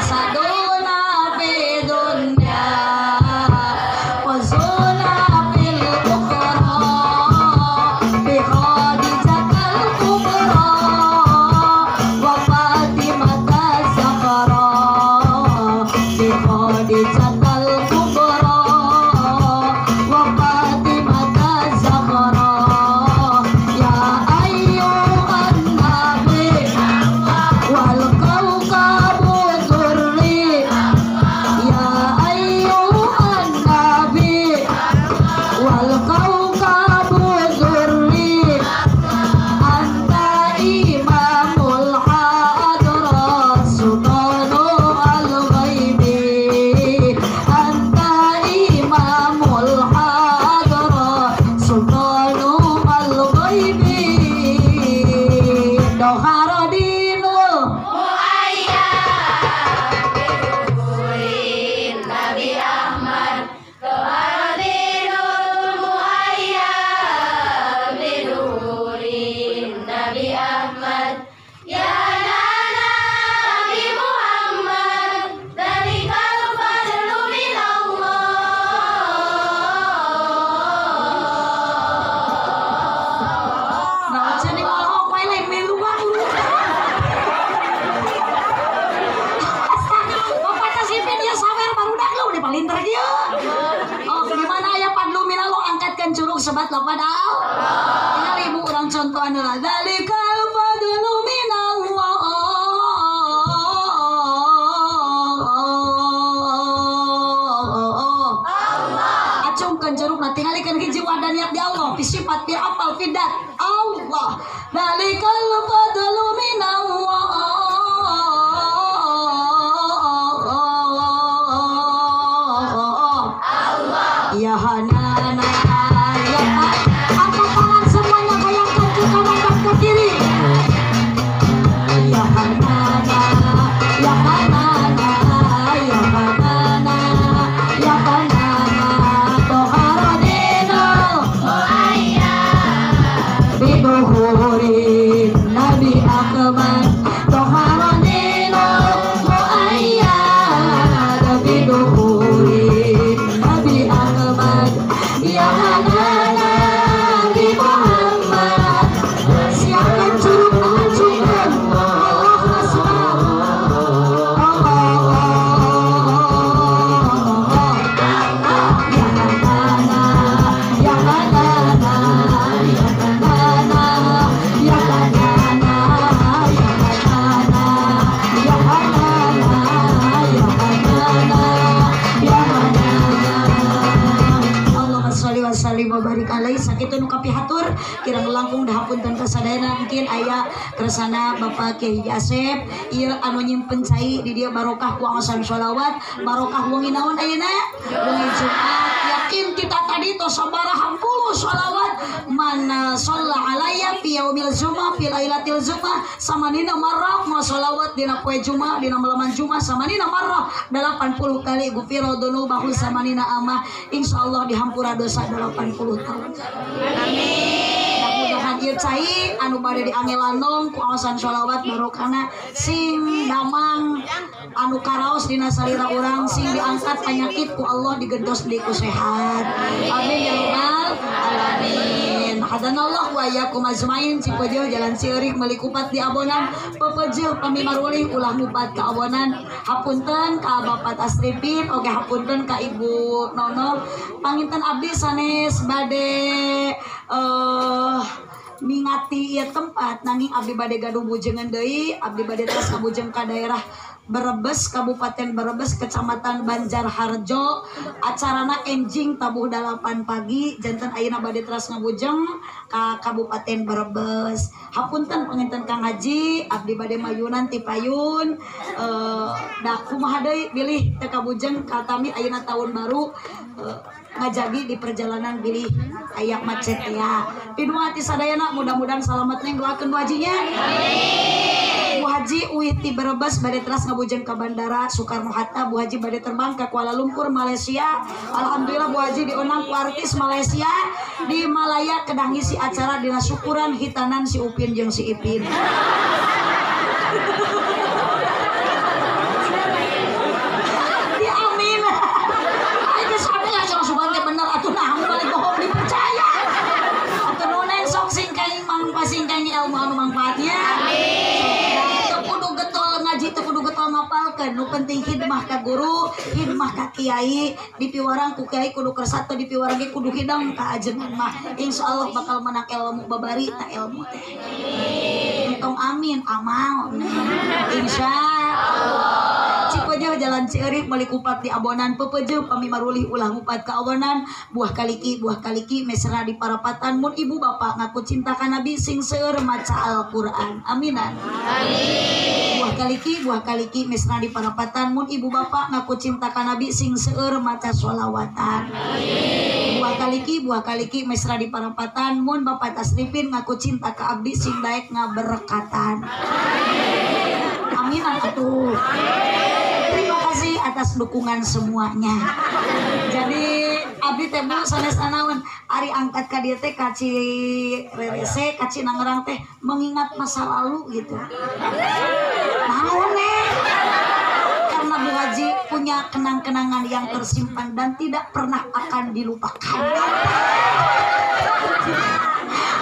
saduna fi dunya wa zuna fil ukhra bi khadijatal kubra wa fatimata zahra bi khadijatal kubra wa fatimata zahra ya ayyuhan nabi wal kawkabu dzurri ya ayyuhan nabi wal kawkabu dzurri anta imamul hadra sultanu al ghaibi anta imamul hadra sultanu al ghaibi doharodi. disebat lapad Allah. Tinggal ibu urang contohan heula. Dzalikal fadlu minallah. Allah. Acungkeun jerukna tingalikeun hiji wahdaniat di Allah, fi sifat, fi afal, fi dzat. Allah. Dzalikal fadlu minallah. Ya Hanana, ya angkat tangan semuanya, goyangkan ke kanan dan ke kiri. Ya Hanana, ya Hanana, ya Hanana, ya Hanana, Toharodino biduhurin Nabi Ahmad, Toharodino muayyad biduhurin Nabi Ahmad, ya Hanana Nabi Muhammad. Siapkan curug acungkan Allah Akbar. Allah, ya Hanana, ya Hanana, ya Hanana, ya Hanana, ya Hanana, ya Hanana, ya Hanana, ya Hanana. Allahumma sholli wa sallim wa barik alaihi. Sakitu nu kapihatur kirang langkung dahapunten kasadayana. Mungkin aya kersana Bapak Kiai Asep ieu anu nyimpen cai di dieu barokah ku angosan sholawat, barokah wengi naon ayeuna? Wengi Jumat. Yakin kita tadi tos sabaraha puluh sholawat man shalla alayya fi yaumil jumaah fi lailatil jumaah samanina marrah, mau sholawat dina poe Jumaah dina malaman Jumaah samanina marrah 80 kali gufira dzunubahu samanina amah, insyaallah dihampura dosa 80 tahun. Amin. Mudah-mudahan ieu cai anu bade diangelandong ku aosan sholawat barokahna sing damang anu karaos dina salira urang, sing diangkat penyakit ku Allah digentos deui ku sehat. Amin ya rabbal alamin. Hadanallah wa iyyakum ajmain. Cipeujeul jalan sieurik meuli kupat di abonan, pepejeul pami marulih ulah ngupat ka abonan. Hapunten ka Bapak Tasripin, oge hapunten ka Ibu Nono. Panginten abdi sanes bade mingati ieu tempat, nanging abdi bade gaduh bujengan deui, abdi bade tos kabujeng ka daerah Brebes, Kabupaten Brebes, Kecamatan Banjarharjo. Acarana enjing tabuh 8 pagi, janten ayeuna bade teras ngabujeng ka Kabupaten Brebes. Hapunten panginten Kang Haji, abdi bade mayunan ti payun. Da kumaha deui bilih teu kabujeng katami ayeuna tahun baru ngajagi di perjalanan bilih aya macet ya. Pidua ti sadayana mudah-mudahan salamet neng doakeun Bu Hajinya. Amin. Bu Haji uih ti Brebes bade teras ngabujeng ka Bandara Soekarno Hatta, Bu Haji bade terbang ke Kuala Lumpur Malaysia. Alhamdulillah Bu Haji diundang ku artis Malaysia di Malaya kedah ngisi acara dina syukuran hitanan si Upin jeung si Ipin. Di amin. Ai geus ade cenah sugan teh bener atuh nah balik bohong dipercaya. Atuh nu sok sing kaing mangpasing kaing ilmu anu mangfaatnya. Amin. Ngaji teu kudu getol ngapalkeun, nu penting khidmah ka guru, khidmah ka kiai, dipiwarang ku kiai kudu kersa teu dipiwarang ge kudu hidang ka ajengan mah. Insyaallah bakal menang ilmu babari ta ilmu teh. Entong amin amal. Insyaallah. Cipeujeul jalan Cieurik meuli kupat di abonan, pepejeul pami marulih ulah ngupat ka abonan, buah kaliki mesra di parapatan, mun ibu bapak ngaku cinta ka Nabi sing seueur maca Al-Qur'an. Aminan. Amin. Buah kaliki mesra di parapatan, mun ibu bapak ngaku cinta ka Nabi sing seueur maca sholawatan. Amin. Buah kaliki mesra di parapatan, mun bapak tasripin ngaku cinta ka abdi sing daek ngaberkatan. Amin. Aminan atuh. Terima kasih atas dukungan semuanya. Jadi abdi teh bu sanes anaon ari angkat ka dieu teh ka Cirerese ka Cinangrang teh mengingat masa lalu gitu. Naon karena Bu Haji punya kenang-kenangan yang tersimpan dan tidak pernah akan dilupakan.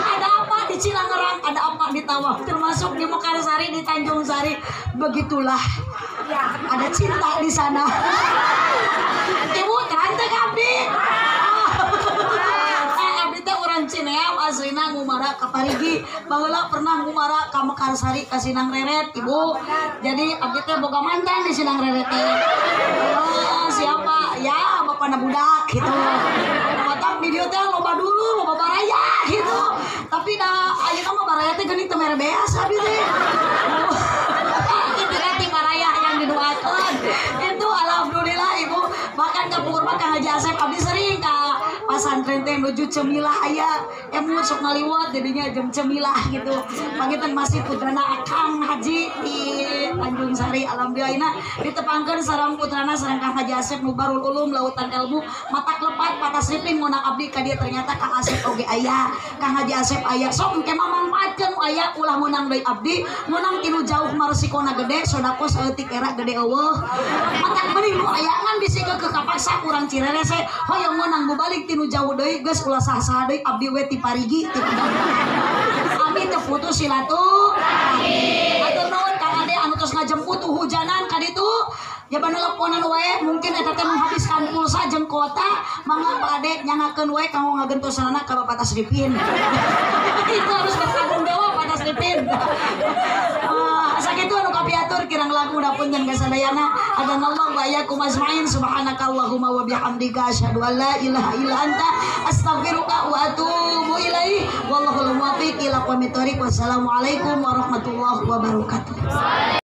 Ada apa di Cinangrang, ada apa di Tawang, termasuk di Mekarsari, di Tanjung Sari, begitulah. Ada cinta di sana. Ibu tante abdi. Abdi teh urang Urang Cineam aslina ngumara ka Parigi. Baheula pernah ngumara ka Mekarsari ka Sinang Reret ibu. Jadi abdi teh boga mantan di Sinang Reret teh. Oh, siapa? Ya bapana budak gitu. Matak di dieu teh loba dulu, loba baraya gitu. Tapi da ayeuna mah baraya teh geuning teu mere beas abdi teh. Itu nanti baraya yang didoakeun. Itu alhamdulillah ibu. Bahkan ka pungkur mah Kang Haji Asep abdi sering ka pasantren teh nuju cemilah aya emu sok ngaliwat jadinya jam cemilah gitu. Pangitan masih putrana Akang Haji di Tanjung Sari alhamdulillah ina ditepangkeun sareng putrana sareng Kang Haji Asep nu Barul Ulum lautan ilmu matak lepat patasripin ngundang abdi ka dieu ternyata Kang Asep oge aya Kang Haji Asep aya sok engke mah mangpaatkeun nu aya ulah ngundang deui abdi ngundang ti nu jauh mah resikona gede sodako saeutik era gede eueuh matak mending nu aya ngan bisi keukeuh kapaksa urang Cirerese hoyong ngundang balik ti nu jauh deui geus ulah saha-saha deui abdi we ti Parigi ti abdi teu putus silaturahmi. Hatur nuhun Kang Ade anu tos ngajemput hujanan ka ditu jaban teleponan wae mungkin eta teh menghabiskan pulsa jeung kuota mangga Pak Ade nyangakeun wae kanggo ngagentosanana ka Bapak Tasripin. Itu harus bertanggung jawab Pak Tasripin. Sakitu anu kapiatur kirang lagu punten ka sadayana. Adanallahu wa iyyakum ajmain subhanakallahumma wa bihamdika asyhadu an la ilaha illa anta astaghfiruka wa atubu ilaik. Wallahul muwaffiq ila aqwamit thoriq. Wassalamualaikum warahmatullahi wabarakatuh.